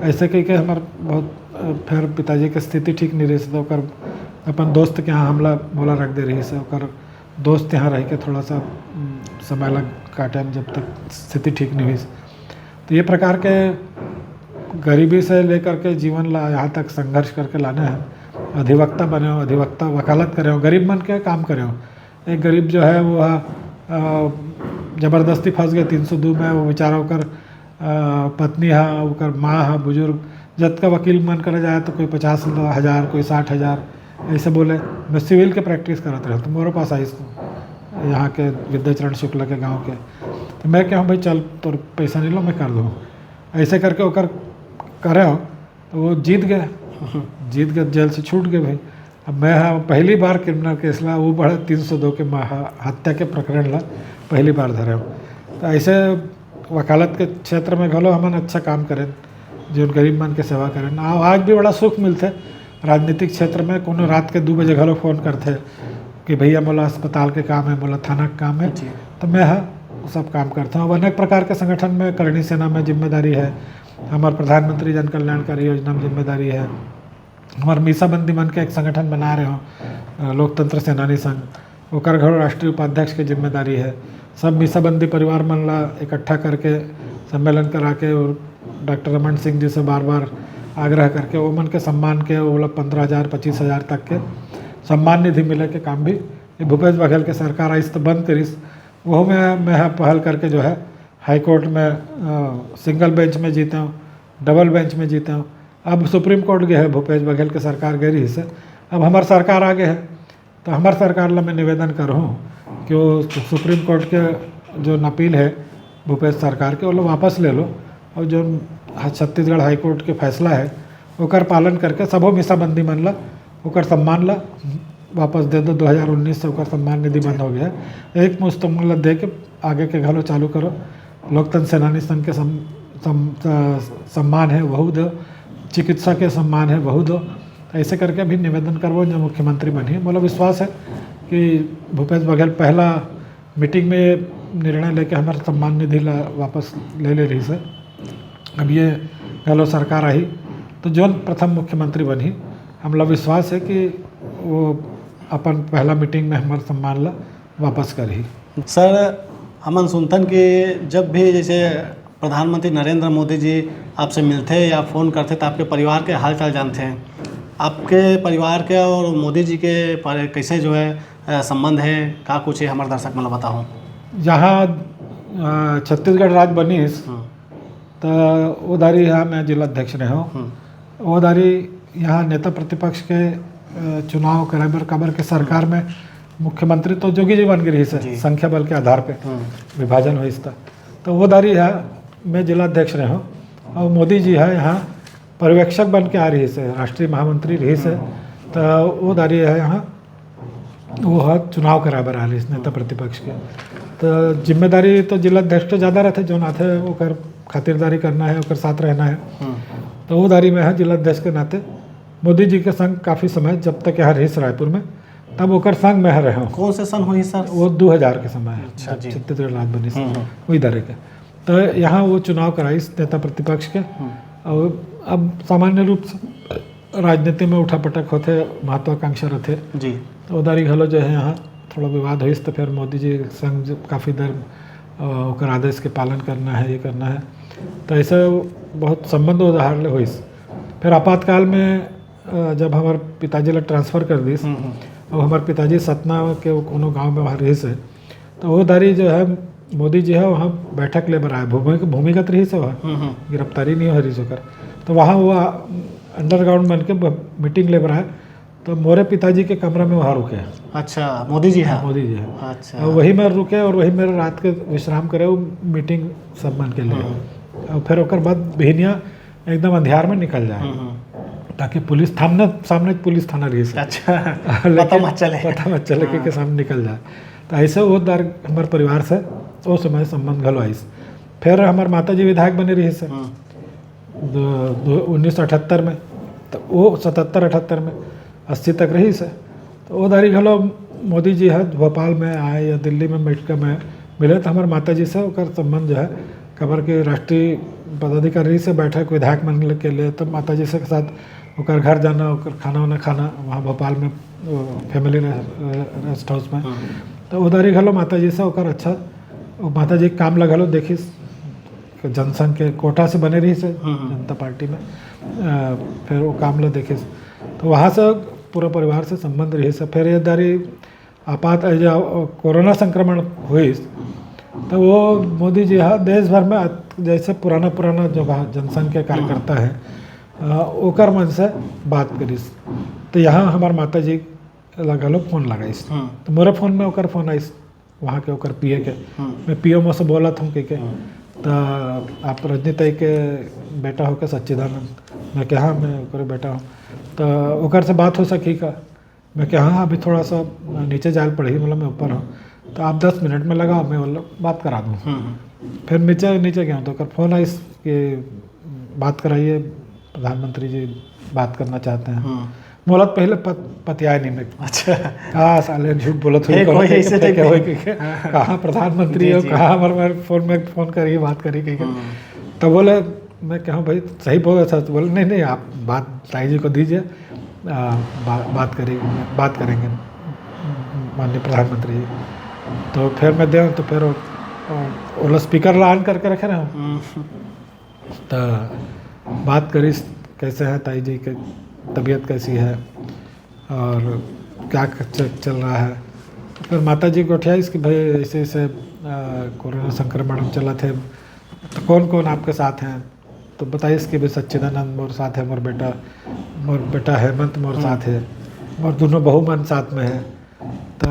ऐसे कह के हमर बहुत, अ, फिर पिताजी के स्थिति ठीक नहीं रहिस, तो ओकर अपन दोस्त के यहाँ हमला, मोला रख दे रहिस हे, ओकर दोस्त यहाँ रह के थोड़ा सा, उम, समय लग काटन, जब तक स्थिति ठीक नहीं हुई। तो ये प्रकार के गरीबी से लेकर के जीवन ला यहाँ तक संघर्ष करके लाने हैं। अधिवक्ता बने हो, अधिवक्ता वकालत करे हो, गरीब मन के काम करे हो। एक गरीब जो है वो ह, अ, जबरदस्ती फंस गए तीन सौ दो में, वो बेचारा ओकर, अ, पत्नी हा, ओकर माँ हा, बुजुर्ग, जतका वकील मन करे जाए तो कोई पचास हजार, कोई साठ हजार, ऐसे बोले। मैं सिविल के प्रैक्टिस करत रहे तो मोरे पास आइस यहाँ के विद्याचरण शुक्ला के गाँव के। तो मैं कहूँ, भाई चल, तोर पैसा नहीं लो, मैं कर दूँ। ऐसे करके ओकर करे हो, तो वो जीत गए। जीत गए, जेल से छूट गए भाई। अब मैं ह पहली बार क्रिमिनल केस ला, वो बड़ा तीन सौ दो के महा-, हत्या के प्रकरण ला पहली बार धरे हो। तो ऐसे वकालत के क्षेत्र में घलो हमन अच्छा काम करें, जो गरीब मन के सेवा करें। आ-, आज भी बड़ा सुख मिलथे राजनीतिक क्षेत्र में। कोनो रात के दू बजे घलो फोन करथे कि भैया, मोला अस्पताल के काम है, मोला थाना के काम है, जी। तो मैं ह वो सब काम करता हूँ। अब अनेक प्रकार के संगठन में, करणी सेना में जिम्मेदारी है, हमार प्रधानमंत्री जन कल्याणकारी योजना में जिम्मेदारी है, हमार मीसाबंदी मन के एक संगठन बना रहे हो, अ, लोकतंत्र सेनानी संघ, ओकर घलो राष्ट्रीय उपाध्यक्ष के जिम्मेदारी है। सब मीसाबंदी परिवार मन ला इकट्ठा करके सम्मेलन करा के और डॉक्टर रमन सिंह जी से बार बार आग्रह करके ओमन के सम्मान के, ओला पंद्रह हजार, पच्चीस हजार तक के सम्मान निधि मिले के काम भी ये भूपेश बघेल के सरकार आइस तो बंद करिस। वो में मैं ह पहल करके जो है हाई कोर्ट में, अ, सिंगल बेंच में जीते हूँ, डबल बेंच में जीते हूँ। अब सुप्रीम कोर्ट गए है, भूपेश बघेल के सरकार गई रही से, अब हमार सरकार आ गए है, तो हमार सरकार ला मैं निवेदन करूँ कि वो सु-, सुप्रीम कोर्ट के जो अपील है भूपेश सरकार के, वो लोग वापस ले लो, और जो ह-, छत्तीसगढ़ हाई कोर्ट के फैसला है, ओकर पालन करके सबो मीसाबंदी मन ला, ओकर सम्मान ला वापस दे दो। दो हज़ार उन्नीस से ओकर सम्मान निधि बंद हो गया है, एक मुश्त ओमन ला दे के आगे के घलो चालू करो। लोकतंत्र सेनानी संघ के सम, सम, अ, सम्मान हे, वहू दो। चिकित्सा के सम्मान हे, वहू दो। ऐसे करके भी निवेदन करबो जो मुख्यमंत्री बनही। मोला विश्वास हे कि भूपेश बघेल पहला मीटिंग में निर्णय लेके हमर सम्मान निधि ला वापस ले ले रहिस हे। अब ये घलो सरकार आही तो जोन प्रथम मुख्यमंत्री बनही, हमला विश्वास हे कि वो अपन पहला मीटिंग में हमर सम्मान ला वापस करही। सर, हमन सुनथन कि जब भी जैसे प्रधानमंत्री नरेंद्र मोदी जी आपसे मिलथे या फ़ोन करथे, तो आपके परिवार के हालचाल जानथे। आपके परिवार के और मोदी जी के पर-, कैसे जो है, अ, संबंध है, का कुछ है, हमारे दर्शक मन ला बताओ। जहाँ, अ, छत्तीसगढ़ राज बनिस, हम्म। त ओ दारी हा मैं जिला अध्यक्ष रहे हूँ। हम्म। ओ दारी यहाँ नेता प्रतिपक्ष के, अ, चुनाव करे बर, काबर के सरकार में मुख्यमंत्री तो जोगी जी बन गे रहिस हे, जी। संख्या बल के आधार पे हम्म। विभाजन होइस त। तो वो दारी हा मैं जिला अध्यक्ष रहे हूँ और मोदी जी हा यहाँ पर्यवेक्षक बन के आ रहिस हे, राष्ट्रीय महामंत्री रहिस हे। हम्म। तो वो दारी हा यहाँ वो ह चुनाव कराए बर आ रहिस नेता प्रतिपक्ष के। तो जिम्मेदारी तो जिला अध्यक्ष के ज़्यादा रहथे, जोन आथे ओकर खातिरदारी करना है, ओकर साथ रहना है। हम्म। तो वो दारी में ह जिला अध्यक्ष के नाते मोदी जी के संग काफ़ी समय, जब तक यहाँ रहिस रायपुर में, तब ओकर संग में ह रहे हूँ। कौन से सन होही सर? वो दो हज़ार के समय है, अच्छा, जब जी। छत्तीसगढ़ राज बनिस, हम्म, हम्म। वही दारी के। तो यहाँ वो चुनाव कराइस नेता प्रतिपक्ष के। हम्म। और अब सामान्य रूप से राजनीति में उठापटक होथे, महत्वाकांक्षा रथे। जी। तो ओ दारी घलो जो है यहाँ थोड़ा विवाद होइस, तो फिर मोदी जी संग जब काफ़ी देर, अ, ओकर आदेश के पालन करना है, ये करना है, तो ऐसे बहुत संबंध उधार ले होइस। फिर आपातकाल में, अ, जब हमारे पिताजी ला ट्रांसफ़र कर दिस, हम्म, हम्म। और हमारे पिताजी सतना के वो कोनो गांव में वहाँ रहिस हे, तो वो दारी जो है मोदी जी है वहाँ बैठक ले बर आए, भूमि-, भूमिगत रहिस हे वहाँ, हम्म, हम्म। गिरफ्तारी नहीं हो रहिस ओकर, तो वहाँ वो, आ, अंडरग्राउंड बन के ब-, मीटिंग ले बर आए। तो मोरे पिताजी के कमरा में वहाँ रुके। अच्छा, मोदी जी हैं? मोदी जी हैं। अच्छा। और वही में रुके और वही मेरे रात के विश्राम करे, वो मीटिंग सब मन के लिए। हम्म। और फिर ओकर बाद बिहनिया एकदम अंधियार में निकल जाए, हम्म, हम्म। ताकि पुलिस थामने, सामने पुलिस थाना रहिस हे। अच्छा। लेकिन पता मत चले। पता मत चले कि हाँ। के सामने निकल जाए। तो ऐसे वो दार हमारे परिवार से वो समय संबंध घलो आइस। फिर हमारे माता जी विधायक बने रहिस हे। हम्म। दो, दो, उन्नीस सौ अठहत्तर में, तो वो सतहत्तर अठहत्तर में, अस्सी तक रहिस हे। तो वो दारी घलो मोदी जी ह भोपाल में आए या दिल्ली में बैठ के मैं मिले, तो हमारे माता जी से ओकर संबंध जो है, काबर के राष्ट्रीय पदाधिकारी से बैठक विधायक मन के लिए, तो माता जी से के साथ ओकर घर जाना, ओकर खाना वाना खाना वहाँ भोपाल में, वो फैमिली रे-, रेस्ट हाउस में। हम्म। तो वो दारी घलो माता जी से ओकर अच्छा, वो माता जी के काम ला घलो देखिस, जनसंघ के कोटा से बने रहिस हे हम्म, हम्म। जनता पार्टी में। अ, फिर वो काम ला देखिस, तो वहाँ से पूरा परिवार से संबंध रहिस हे। फिर ये दारी आपात, ए, जो कोरोना संक्रमण होइस, तो वो मोदी जी हा देश भर में अत-, जैसे पुराना, पुराना जो बा जनसंघ के कार्यकर्ता है, अ, ओकर मन से बात करिस। तो यहाँ हमार माता जी ला घलो फोन लगाइस। हम्म। तो मोरे फोन में ओकर फोन आइस, वहाँ के ओकर पीए के। हम्म। मैं पीएमओ से बोलत हूँ कह के। हम्म। तो आप रजनी ताई के बेटा हो के सच्चिदानंद? मैं कहा, "हाँ, मैं ओकरे बेटा हूँ।" तो ओकर से बात हो सकी का? मैं कहा, "हाँ, अभी थोड़ा सा नीचे जाए पड़ही, मतलब मैं ऊपर हूँ, तो आप दस मिनट में लगाओ, मैं मतलब बात करा दूँ।" हम्म, हम्म। फिर नीचे, नीचे गया तो ओकर फोन आइस कि बात कराइए, प्रधानमंत्री जी बात करना चाहते हैं। हम्म। मोला तो पहले पत-, पतियाए नहीं मैं। अच्छा। कहा, "साले झूठ बोलत होई, फेंक कहो होई, कि ऐसे फेंक टाइप होई के। कि हाँ। कहाँ प्रधानमंत्री जी, हो, जी। कहाँ हमारे, हमारे फोन में फोन करिए, बात करिए," कह के। हम्म। तब बोले, मैं कहा, "भाई, सही बोल रहे सर।" तो बोले, "नहीं, नहीं, आप बात ताई जी को दीजिए, आ, बा-, बात करेंगे, बात करेंगे माननीय प्रधानमंत्री जी।" तो फिर मैं दे, तो फिर वो, वो, वो स्पीकर ला on करके रखे रहे हूँ। हम्म। तो बात करिस, "कैसे हैं ताई जी, के तबीयत कैसी है और क्या च-, चल रहा है?" फिर माता जी गोठियाइस कि, "भाई, ऐसे, ऐसे, आ, कोरोना संक्रमण चलत हे, तो कौन, कौन आपके साथ हैं?" तो बताइस कि, "भाई, सच्चिदानंद मोर साथ है, मोर बेटा, मोर बेटा हेमंत मोर हम्म। साथ है, मोर दोनों बहू मन साथ में है।" तो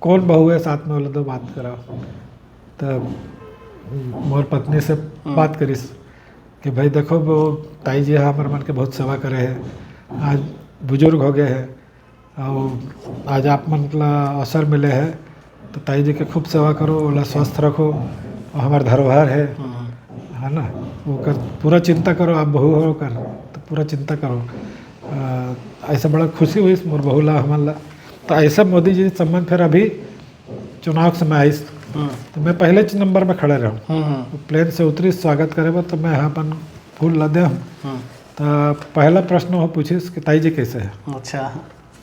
कौन बहू है साथ में, बोले, "दो बात कराओ।" तो मोर पत्नी से हम्म। बात करिस कि, "भाई, देखो, वो ताई जी ह हमर मन के बहुत सेवा करे है, आज बुजुर्ग हो गए है, और आज आप मन ला अवसर मिले है, तो ताई जी के खूब सेवा करो, ओला स्वस्थ रखो, वो हमर धरोहर है, हम्म। है ना? ओकर पूरा चिंता करो, आप बहू हो ओकर, तो पूरा चिंता करो। अ, ऐसा बड़ा खुशी होइस मोर बहू ला, हमन ला। तो ऐसा मोदी जी संबंध फिर अभी चुनाव के समय आइस, हम्म। तो मैं पहले च नंबर में खड़े रहूँ। हम्म, हम्म। तो प्लेन से उतरिस स्वागत करे बर, तो मैं ह अपन फूल ला दे हूँ। हम्म। तो पहला प्रश्न वो पूछिस कि ताई जी कैसे है? अच्छा।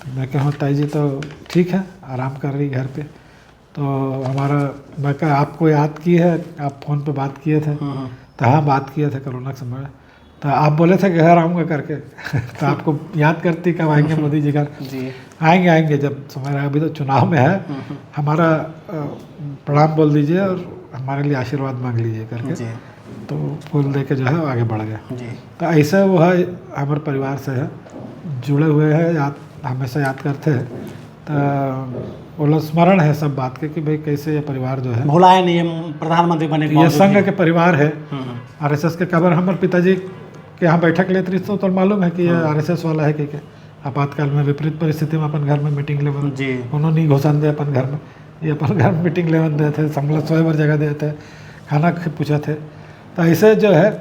तो मैं कहूँ, ताई जी तो ठीक है, आराम कर रही घर पे। तो हमारा, मैं कहा, आपको याद की है, आप फोन पे बात किए थे। हम्म, हम्म। तो हाँ, बात किए थे कोरोना के समय। तो आप बोले थे कि घर आऊँगा करके। तो आपको याद करती, कब आएंगे मोदी जी घर? जी। आएंगे, आएंगे, जब समय रहा। अभी तो चुनाव में है। हम्म, हम्म। हमारा, अ, प्रणाम बोल दीजिए और हमारे लिए आशीर्वाद मांग लीजिए करके। जी। तो फूल दे के जो है आगे बढ़ गए। जी। तो ऐसे वो है, हमारे परिवार से है, जुड़े हुए हैं, याद, हमेशा याद करते हैं। तो ओला स्मरण है सब बात के कि भाई कैसे ये परिवार जो है, भुलाए नहीं हम, प्रधानमंत्री बने के ये बावजूद संघ भी। के परिवार है। हम्म, हम्म। आरएसएस के, काबर हमर पिताजी के यहाँ बैठक लेत रहिस तो तोर मालूम है कि ये हम्म। आरएसएस वाला है कि क्या। आपातकाल में, विपरीत परिस्थिति में अपन घर में मीटिंग लेवन, जी। कोनो नहीं घुसन दे अपन घर में, ये अपन घर में मीटिंग लेवन दे थे, संभल सोए बर जगह दे थे, खाना ख-, पूछे थे। तो ऐसे जो है,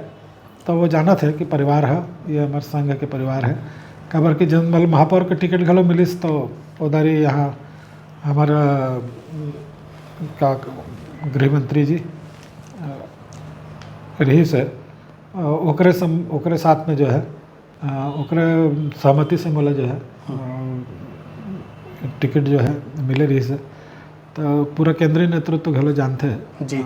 तो वो जानत है कि परिवार है, ये हमर संघ के परिवार है। काबर कि जब मतलब महापौर के टिकट घलो मिलिस, तो उधारी यहाँ हमर, अ, का गृह मंत्री जी, अ, रहिस है, अ, ओकरे सम-, ओकरे साथ में जो है, अ, ओकरे सहमति से मोला जो है, हम्म। अ, टिकट जो है मिले रहिस है। तो पूरा केंद्रीय नेतृत्व घलो जानथे, जी। अ,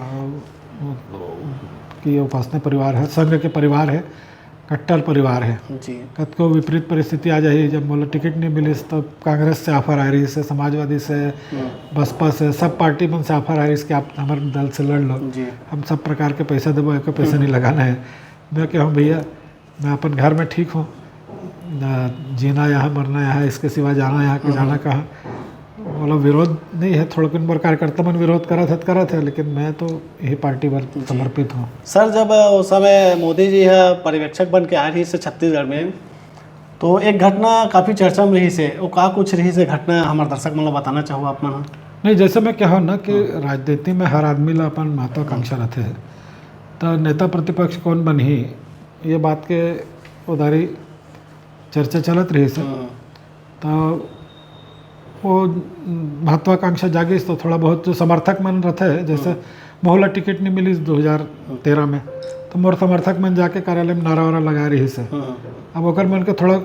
कि उपासने परिवार है, संघ के परिवार है, कट्टर परिवार है। जी। कतको विपरीत परिस्थिति आ जाही, जब मोला टिकट नहीं मिलिस, तब कांग्रेस से ऑफर आ रहिस है, समाजवादी से, हम्म। बसपा से, सब पार्टी मन से ऑफर आ रहिस कि आप हमारे दल से लड़ लो, जी। हम सब प्रकार के पैसा देबो, एको पैसा हम्म। नहीं लगाना है। मैं कहूँ, भैया, मैं अपन घर में ठीक हूँ, ना जीना यहाँ, मरना यहाँ, इसके सिवा जाना यहाँ कि हम्म। जाना कहाँ। मतलब विरोध नहीं है, थोड़किन बर कार्यकर्ता मन विरोध करत है, करत है, लेकिन मैं तो यही पार्टी बर जी। समर्पित हूँ। सर, जब उस समय मोदी जी है पर्यवेक्षक बन के आए रहिस है छत्तीसगढ़ में, तो एक घटना काफ़ी चर्चा में रहिस है, वो का कुछ रहिस है घटना, हमारे दर्शक मन ला बताना चाहूँ आप मन? नहीं, जैसे मैं कहूँ ना कि हम्म। राजनीति में हर आदमी ला अपन महत्वाकांक्षा हम्म। रहते है, तो नेता प्रतिपक्ष कौन बनही, ये बात के उधारी चर्चा चलत रहिस है। हम्म। तो वो महत्वाकांक्षा जागिस, तो थोड़ा बहुत जो समर्थक मन रहते हैं, जैसे हम्म। मोहला टिकट नहीं मिलिस दो हज़ार तेरह में, तो मोर समर्थक मन जाके कार्यालय में नारा वारा लगा रहिस है। हम्म। अब ओकर मन के थोड़ा,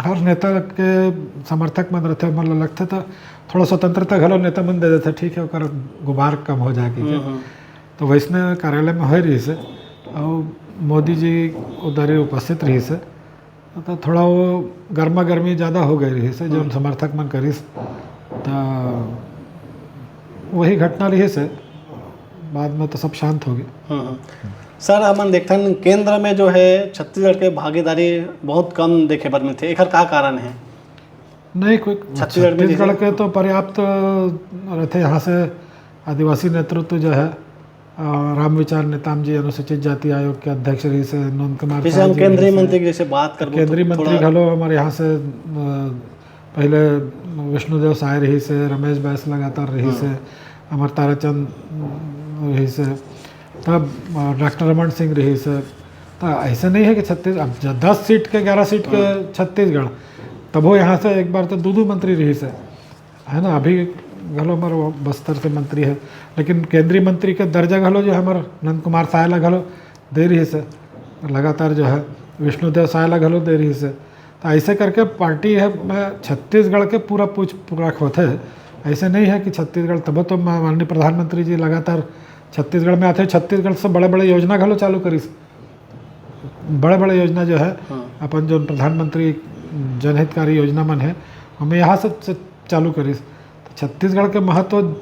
हर नेता के समर्थक मन रहते, मन लगते तो थोड़ा स्वतंत्रता घलो नेता मन दे देते, ठीक है, ओकर गुबार कम हो जाए के। हम्म, हम्म। तो वैसने कार्यालय में होए रहिस है, और मोदी जी उधारी उपस्थित रहिस है, तो थोड़ा वो गर्मा गर्मी ज़्यादा हो गए रहिस है, जो हम्म। समर्थक मन करिस, तो वही घटना रहिस है, बाद में तो सब शांत हो गए। हम्म, हम्म। सर, हमन देखथन केंद्र में जो है छत्तीसगढ़ के भागीदारी बहुत कम देखे बर मिलथे, एकर का कारण है? नहीं, कोई छत्तीसगढ़ में छत्तीसगढ़ जैसे के तो पर्याप्त रहते, यहाँ से आदिवासी नेतृत्व जो है, अ, रामविचार नेताम जी अनुसूचित जाति आयोग के अध्यक्ष रहिस है, नंद कुमार जैसे साय हम जी केंद्रीय रहिस है। मंत्री की जैसे बात करबो तो केंद्रीय मंत्री थोड़ा घलो हमारे यहाँ से, अ, पहले विष्णुदेव साय रहिस है, रमेश बैस लगातार रहिस हम्म। है, हमारे ताराचंद रहिस है, तब, अ, डॉक्टर रमन सिंह रहिस है। तो ऐसे नहीं है कि छत्तीस, अब ज-, दस सीट के, ग्यारह सीट के हम्म। छत्तीसगढ़, तभो यहाँ से एक बार तो दू दू मंत्री रहिस है, है ना? अभी घलो हमारे वो बस्तर से मंत्री है, लेकिन केंद्रीय मंत्री के दर्जा घलो जो है हमारे नंद कुमार साय ला घलो दे रहिस है, लगातार जो है विष्णुदेव साय ला घलो दे रहिस है। तो ऐसे करके पार्टी है, मैं छत्तीसगढ़ के पूरा पूछ पूरा होथे। ऐसे नहीं है कि छत्तीसगढ़, तब तो मा-, माननीय प्रधानमंत्री जी लगातार छत्तीसगढ़ में आथे, छत्तीसगढ़ से बड़े-बड़े योजना घलो चालू करिस। बड़े-बड़े योजना जो है, हाँ। अपन जो प्रधानमंत्री जनहितकारी योजना मन है, हमें यहाँ से च-, चालू करिस। तो छत्तीसगढ़ के महत्व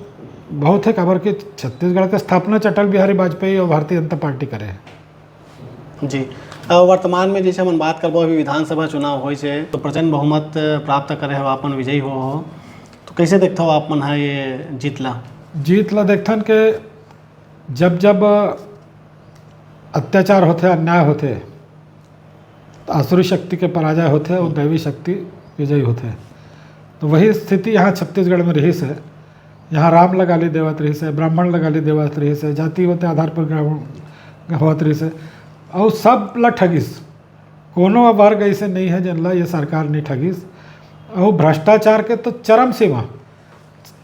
बहुत है, काबर कि छत्तीसगढ़ के स्थापना च अटल बिहारी वाजपेयी और भारतीय जनता पार्टी करे है। जी। अ, वर्तमान में जैसे हमन बात करबो, अभी विधानसभा चुनाव होइस हे, तो प्रचंड बहुमत प्राप्त करे हो, आप मन विजयी हो हो, तो कैसे देखथो आप मन ह ये जीत ला? जीत ला देखथन के जब जब अत्याचार होथे, अन्याय होथे, तो आसुरी शक्ति के पराजय होथे और दैवी शक्ति विजयी होथे। तो वही स्थिति यहाँ छत्तीसगढ़ में रहिस हे। यहाँ राम ला गाली देवत रहिस हे, ब्राह्मण ला गाली देवत रहिस हे, जाति होते आधार पर ग्रामीण होवत रहिस हे, अउ सब ला ठगिस। कोनो वर्ग ऐसे नहीं है जिनला ये सरकार नहीं ठगिस। अउ भ्रष्टाचार के तो चरम सीमा।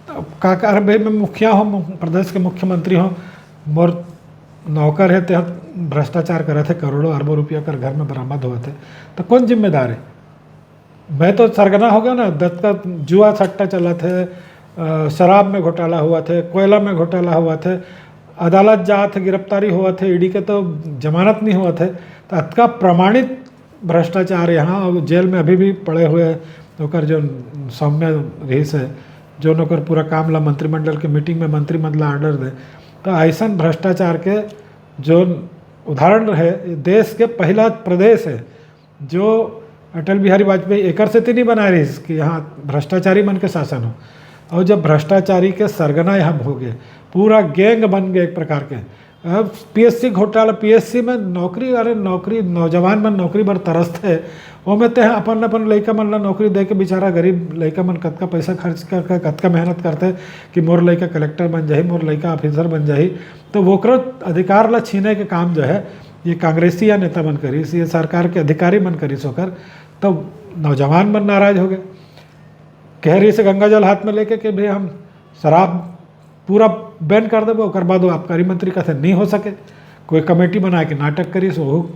अब का कर, भाई, मैं मुखिया हूँ, मु-, प्रदेश के मुख्यमंत्री हूँ, मोर नौकर है, ते भ्रष्टाचार करत है, करोड़ों अरबों रुपया कर घर में बरामद होवत है, तो कौन जिम्मेदार है? मैं तो सरगना हो गया ना, दत्का जुआ सट्टा चलत है, अ, शराब में घोटाला होवत है, कोयला में घोटाला होवत है, अदालत जात है, गिरफ्तारी होवत है, ईडी के तो जमानत नहीं होवत है, तो अतका प्रमाणित भ्रष्टाचार यहाँ, और जेल में अभी भी पड़े हुए हैं। ओकर जो सौम्य रहीस है, जो ओकर पूरा काम ला मंत्रिमंडल के मीटिंग में मंत्री मन ला ऑर्डर दे, तो ऐसन भ्रष्टाचार के जो उदाहरण है, देश के पहला प्रदेश है जो अटल बिहारी वाजपेयी एकर सेती नहीं बनाए रहीस कि यहाँ भ्रष्टाचारी मन के शासन हो। और जब भ्रष्टाचारी के सरगना यहाँ हो गए, पूरा गैंग बन गए एक प्रकार के। अब पीएससी घोटाला, पीएससी में नौकरी, अरे नौकरी, नौजवान मन नौकरी बर तरसथे, ओमे ते अपन अपन लइका मन ला नौकरी दे के बेचारा गरीब लइका मन कतका पैसा खर्च करके कतका मेहनत करथे कि मोर लइका कलेक्टर बन जाही, मोर लइका ऑफिसर बन जाही, तो वोकरो अधिकार ला छीने के काम जो है ये कांग्रेसी या नेता मन करिस, ये सरकार के अधिकारी मन करिस ओकर, तो नौजवान मन नाराज हो गए। कह रहीस गंगा जल हाथ में लेके कि भाई हम शराब पूरा बैन कर देबो, ओकर बाद वो आबकारी मंत्री कथे नहीं हो सके, कोई कमेटी बना के नाटक करिस, वो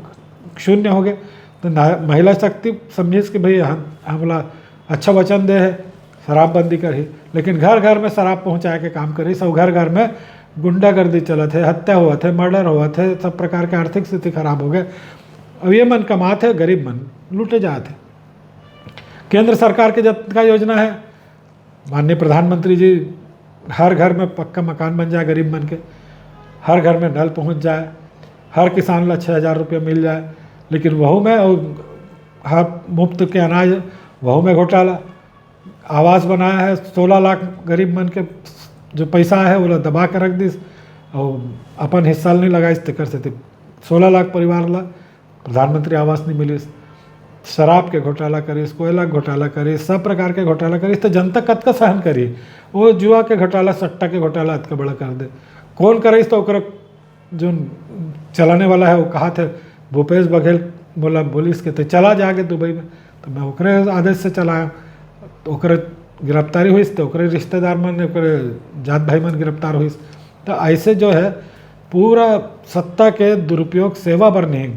शून्य हो गए। तो ना, महिला शक्ति समझिस कि भाई हम, हमला अच्छा वचन दे है, शराबबंदी करही, लेकिन घर घर में शराब पहुँचाए के काम करिस, और घर घर में गुंडागर्दी चलत है, हत्या होवत है, मर्डर होवत है, सब प्रकार के आर्थिक स्थिति खराब हो गए। अब ये मन कमात है, गरीब मन लूटे जात है। केंद्र सरकार के जतका योजना है, माननीय प्रधानमंत्री जी हर घर में पक्का मकान बन जाए गरीब मन के, हर घर में नल पहुँच जाए, हर किसान ला छः हज़ार रुपया मिल जाए, लेकिन वहू में और हर मुफ्त के अनाज, वहू में घोटाला। आवास बनाया है, सोलह लाख गरीब मन के जो पैसा है वो ला दबा के रख दिस, और अपन हिस्सा नहीं लगाइस, तेकर सेती सोलह लाख परिवार ला प्रधानमंत्री आवास नहीं मिलिस। शराब के घोटाला करिस, कोयला के घोटाला करिस, सब प्रकार के घोटाला करिस, तो जनता कतका सहन करी? वो जुआ के घोटाला, सट्टा के घोटाला अतका बड़ा कर दे, कौन करिस? तो ओकरा जो चलाने वाला है वो कहा थे, भूपेश बघेल बोला, बोलिस के ते चला जाके दुबई में, तो मैं ओकरे आदेश से चलाया। तो ओकरे गिरफ्तारी हुई, तो ओकरे रिश्तेदार मन, ओकरे जात भाई मन गिरफ्तार हुई। तो ऐसे जो है पूरा सत्ता के दुरुपयोग सेवा बर नहीं,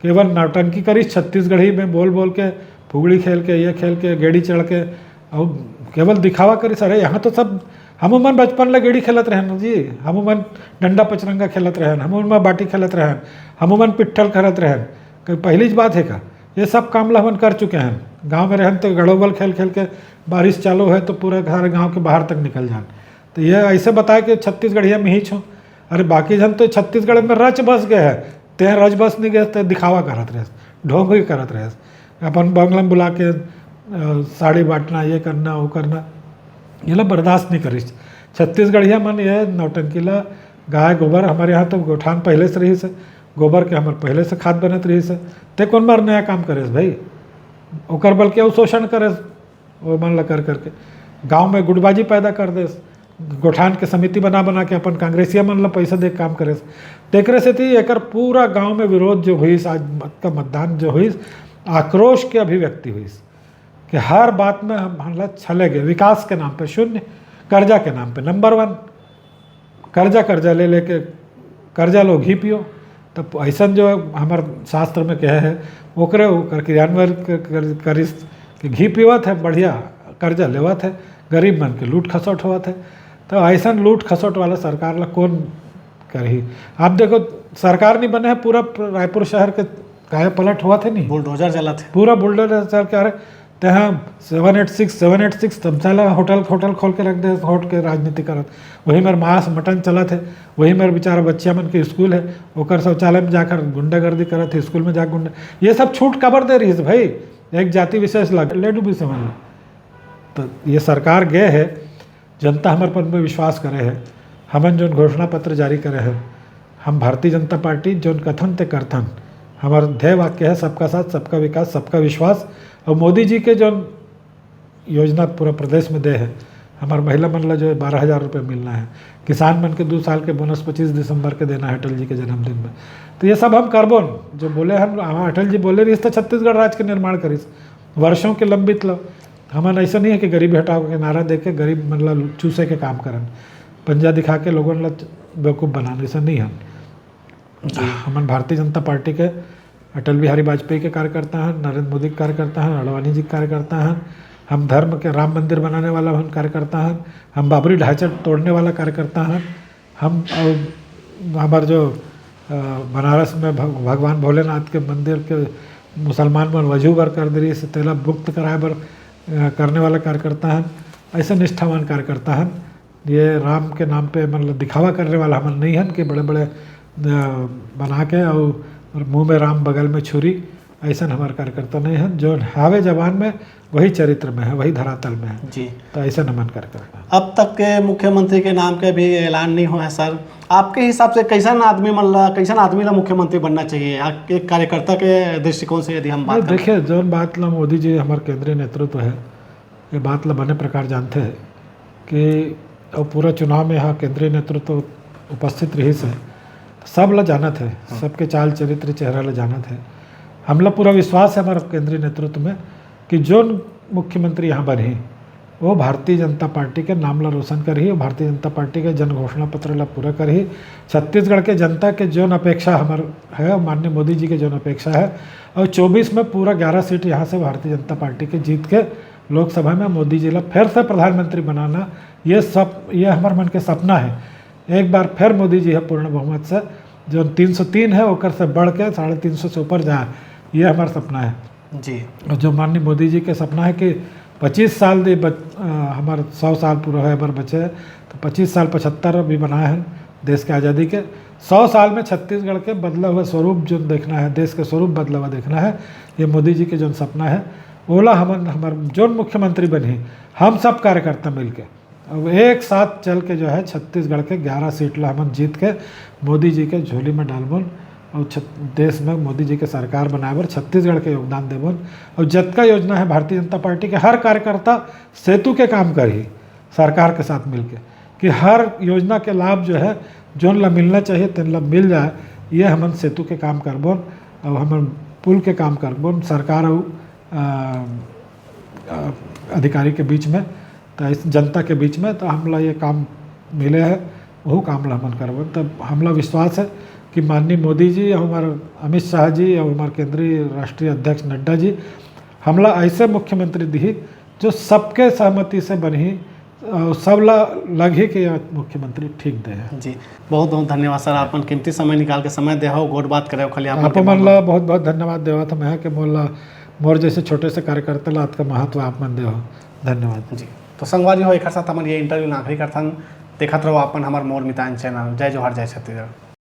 केवल नौटंकी करिस छत्तीसगढ़ी में बोल बोल के, फुगड़ी खेल के, ये खेल के, गेड़ी चढ़ के, और केवल दिखावा करिस। अरे यहाँ तो सब हम मन बचपन ले गेड़ी खेलत रहन जी, हम मन डंडा पचरंगा खेलत रहन, हम मन बाटी खेलत रहन, हम मन पिट्ठल करत रहन। कोई पहली ज बात है का? ये सब काम ला हमन कर चुके हैं। गांव में रहन तो गड़ोबल खेल खेल के, बारिश चालू है तो पूरा घर गांव के बाहर तक निकल जान। तो ये ऐसे बताए कि छत्तीसगढ़िया में ही छो, अरे बाकी जन तो छत्तीसगढ़ में रच बस गए हैं, ते रच बस नहीं गए, ते दिखावा करत रहे, ढोंग ही करत रहे, अपन बंगला में बुला के अ, साड़ी बांटना, ये करना, वो करना, ये ला बर्दाश्त नहीं करिस। छत्तीसगढ़िया मन ये नौटंकी ला, गाय गोबर, हमारे यहाँ तो गोठान पहले से रहीस है, गोबर के हमर पहले से खाद बनत रहीस है, ते कौन बार नया काम करेस भाई? ओकर बल्कि अउ शोषण करेस, वो मन ला कर करके गांव में गुटबाजी पैदा कर देस। गोठान के समिति बना बना के अपन कांग्रेसिया मन ला पैसा दे के काम करेस। तेकरे सेती एकर पूरा गांव में विरोध जो हुईस, आज मत-, का मतदान जो हुईस, आक्रोश के अभिव्यक्ति हुईस कि हर बात में हम, हमला छले गए, विकास के नाम पे शून्य, कर्जा के नाम पे नंबर वन। कर्जा, कर्जा ले लेके, कर्जा लो घी पियो। तो ऐसन जो हमार शास्त्र में कहे है, ओकरे ओकर क्रियान्वयन क-, कर-, करिस कि घी पीवत है, बढ़िया कर्जा लेवत है, गरीब मन के लूट खसोट होवत है। तो ऐसन लूट खसोट वाला सरकार ला कौन करही? आप देखो, सरकार नहीं बने है, पूरा रायपुर शहर के काया पलट होवत है नहीं, बुलडोजर चलत है। पूरा बुलडोजर चल के, अरे तेहा seven eight six, seven eight six तमसाला होटल, होटल खोल के रख दे, होट के राजनीति करत। वही मेर मांस मटन चलत है, वही मेर बेचारा बच्चिया मन के स्कूल है, ओकर शौचालय में जाकर गुंडागर्दी करत है, स्कूल में जाकर गुंडा। ये सब छूट काबर दे रहीस भाई? एक जाति विशेष ला ले डूबिस हमन ला। तो ये सरकार गए है, जनता हमर पर में विश्वास करे है। हमन जोन घोषणा पत्र जारी करे है, हम भारतीय जनता पार्टी जोन कथन ते करथन, हमार ध्येय वाक्य है सबका साथ, सबका विकास, सबका विश्वास। और मोदी जी के जोन योजना पूरा प्रदेश में दे है, हमार महिला मन ला जो बारह हजार रुपये मिलना है, किसान मन के दू साल के बोनस पच्चीस दिसंबर के देना है अटल जी के जन्मदिन में। तो ये सब हम करबोन, जो बोले हन, हाँ, अटल जी बोले रहिस तो छत्तीसगढ़ राज्य के निर्माण करिस, वर्षों के लंबित लो। हमन ऐसा नहीं है कि गरीबी हटाओ के नारा दे के गरीब मन ला चूसे के काम करन, पंजा दिखा के लोगन ला बेवकूफ़ बनान, ऐसा नहीं है। जी। हमन भारतीय जनता पार्टी के, अटल बिहारी वाजपेयी के कार्यकर्ता हन, नरेंद्र मोदी के कार्यकर्ता हन, आडवाणी जी के कार्यकर्ता हन। हम धर्म के, राम मंदिर बनाने वाला हन कार्यकर्ता हन, हम बाबरी ढांचा तोड़ने वाला कार्यकर्ता हन। हम, अ, हमार जो, अ, बनारस में भग-, भगवान भोलेनाथ के मंदिर के मुसलमान मन वजू बर कर दे रहिस, तेला मुक्त कराए बर, अ, करने वाला कार्यकर्ता हन। ऐसे निष्ठावान कार्यकर्ता हन। ये राम के नाम पे, मतलब, दिखावा करने वाला हमन नहीं हन कि बड़े-बड़े, अ, बना के और मुंह में राम, बगल में छुरी, ऐसन हमार कार्यकर्ता नहीं हन। जो हावे जबान में, वही चरित्र में है, वही धरातल में है। जी। तो ऐसन हमन कार्यकर्ता। अब तक के मुख्यमंत्री के नाम के भी ऐलान नहीं हुआ है सर। आपके हिसाब से कैसन आदमी मन ला, कैसन आदमी ला मुख्यमंत्री बनना चाहिए? आप एक कार्यकर्ता के दृष्टिकोण से यदि हम बात नहीं, करें। देखिए, जौन बात ला मोदी जी हमार केंद्रीय नेतृत्व है, ये बात ला बने प्रकार जानते हैं कि अब पूरा चुनाव में यहाँ केंद्रीय नेतृत्व उपस्थित रहिस है, सब ला जानत है, हाँ। सबके चाल चरित्र, चेहरा ला जानत है। हमला पूरा विश्वास है हमारे केंद्रीय नेतृत्व में कि जोन मुख्यमंत्री यहाँ बनही, वो भारतीय जनता पार्टी के नाम ला रोशन करही और भारतीय जनता पार्टी के जन घोषणा पत्र ला पूरा करही। छत्तीसगढ़ के जनता के जोन अपेक्षा हमार है, माननीय मोदी जी के जोन अपेक्षा है, और चौबीस में पूरा ग्यारह सीट यहाँ से भारतीय जनता पार्टी के जीत के लोकसभा में मोदी जी ला फिर से प्रधानमंत्री बनाना, ये सब, ये हमार मन के सपना है। एक बार फिर मोदी जी है पूर्ण बहुमत से, जो तीन सौ तीन है, ओकर से बढ़ के साढ़े तीन सौ से ऊपर जाए, ये हमार सपना है। जी। और जो माननीय मोदी जी के सपना है कि पच्चीस साल दे बच-, अ, हमार सौ साल पूरा होए बर बचे, तो पच्चीस साल, पचहत्तर भी बनाए हैं देश के आज़ादी के। सौ साल में छत्तीसगढ़ के बदला हुआ स्वरूप जो देखना है, देश के स्वरूप बदला हुआ देखना है, ये मोदी जी के जोन सपना है, ओला हमन, हमार जोन मुख्यमंत्री बनही, हम सब कार्यकर्ता मिलके अब एक साथ चल के जो है छत्तीसगढ़ के ग्यारह सीट ला हमन जीत के मोदी जी के झोली में डालबोन और छत-, देश में मोदी जी के सरकार बनाए बर छत्तीसगढ़ के योगदान देबोन। और जतका योजना है भारतीय जनता पार्टी के, हर कार्यकर्ता सेतु के काम करही सरकार के साथ मिलके, कि हर योजना के लाभ जो है जोन ला मिलना चाहिए तेन ला मिल जाए। ये हमन सेतु के काम करबोन और हमन पुल के काम करबोन सरकार और, अ, अ, अधिकारी के बीच में, तो इस जनता के बीच में, तो हमला ये काम मिले है, वहू काम ला हमन करबोन। तब हमला विश्वास है कि माननीय मोदी जी और हमारे अमित शाह जी और हमारे केंद्रीय राष्ट्रीय अध्यक्ष नड्डा जी हमला ऐसे मुख्यमंत्री दिही जो सबके सहमति से बनही और सब ला लगही कि ये मुख्यमंत्री ठीक दे है। जी, बहुत बहुत धन्यवाद सर, आपन कीमती समय निकाल के समय दे हो, गोठ बात करे हो, खाली आपन आप के मन बहुत ला बहुत बहुत धन्यवाद देवत हूँ मैं कि मोला, मोर जैसे छोटे से कार्यकर्ता ला अतका महत्व आप मन दे हो। धन्यवाद। जी, तो संगवारी हो, एक साथ हमन ये इंटरव्यू ला आखिरी करथन। देखत रहो आपन हमर मोर मितान चैनल। जय जोहार, जय छत्तीसगढ़।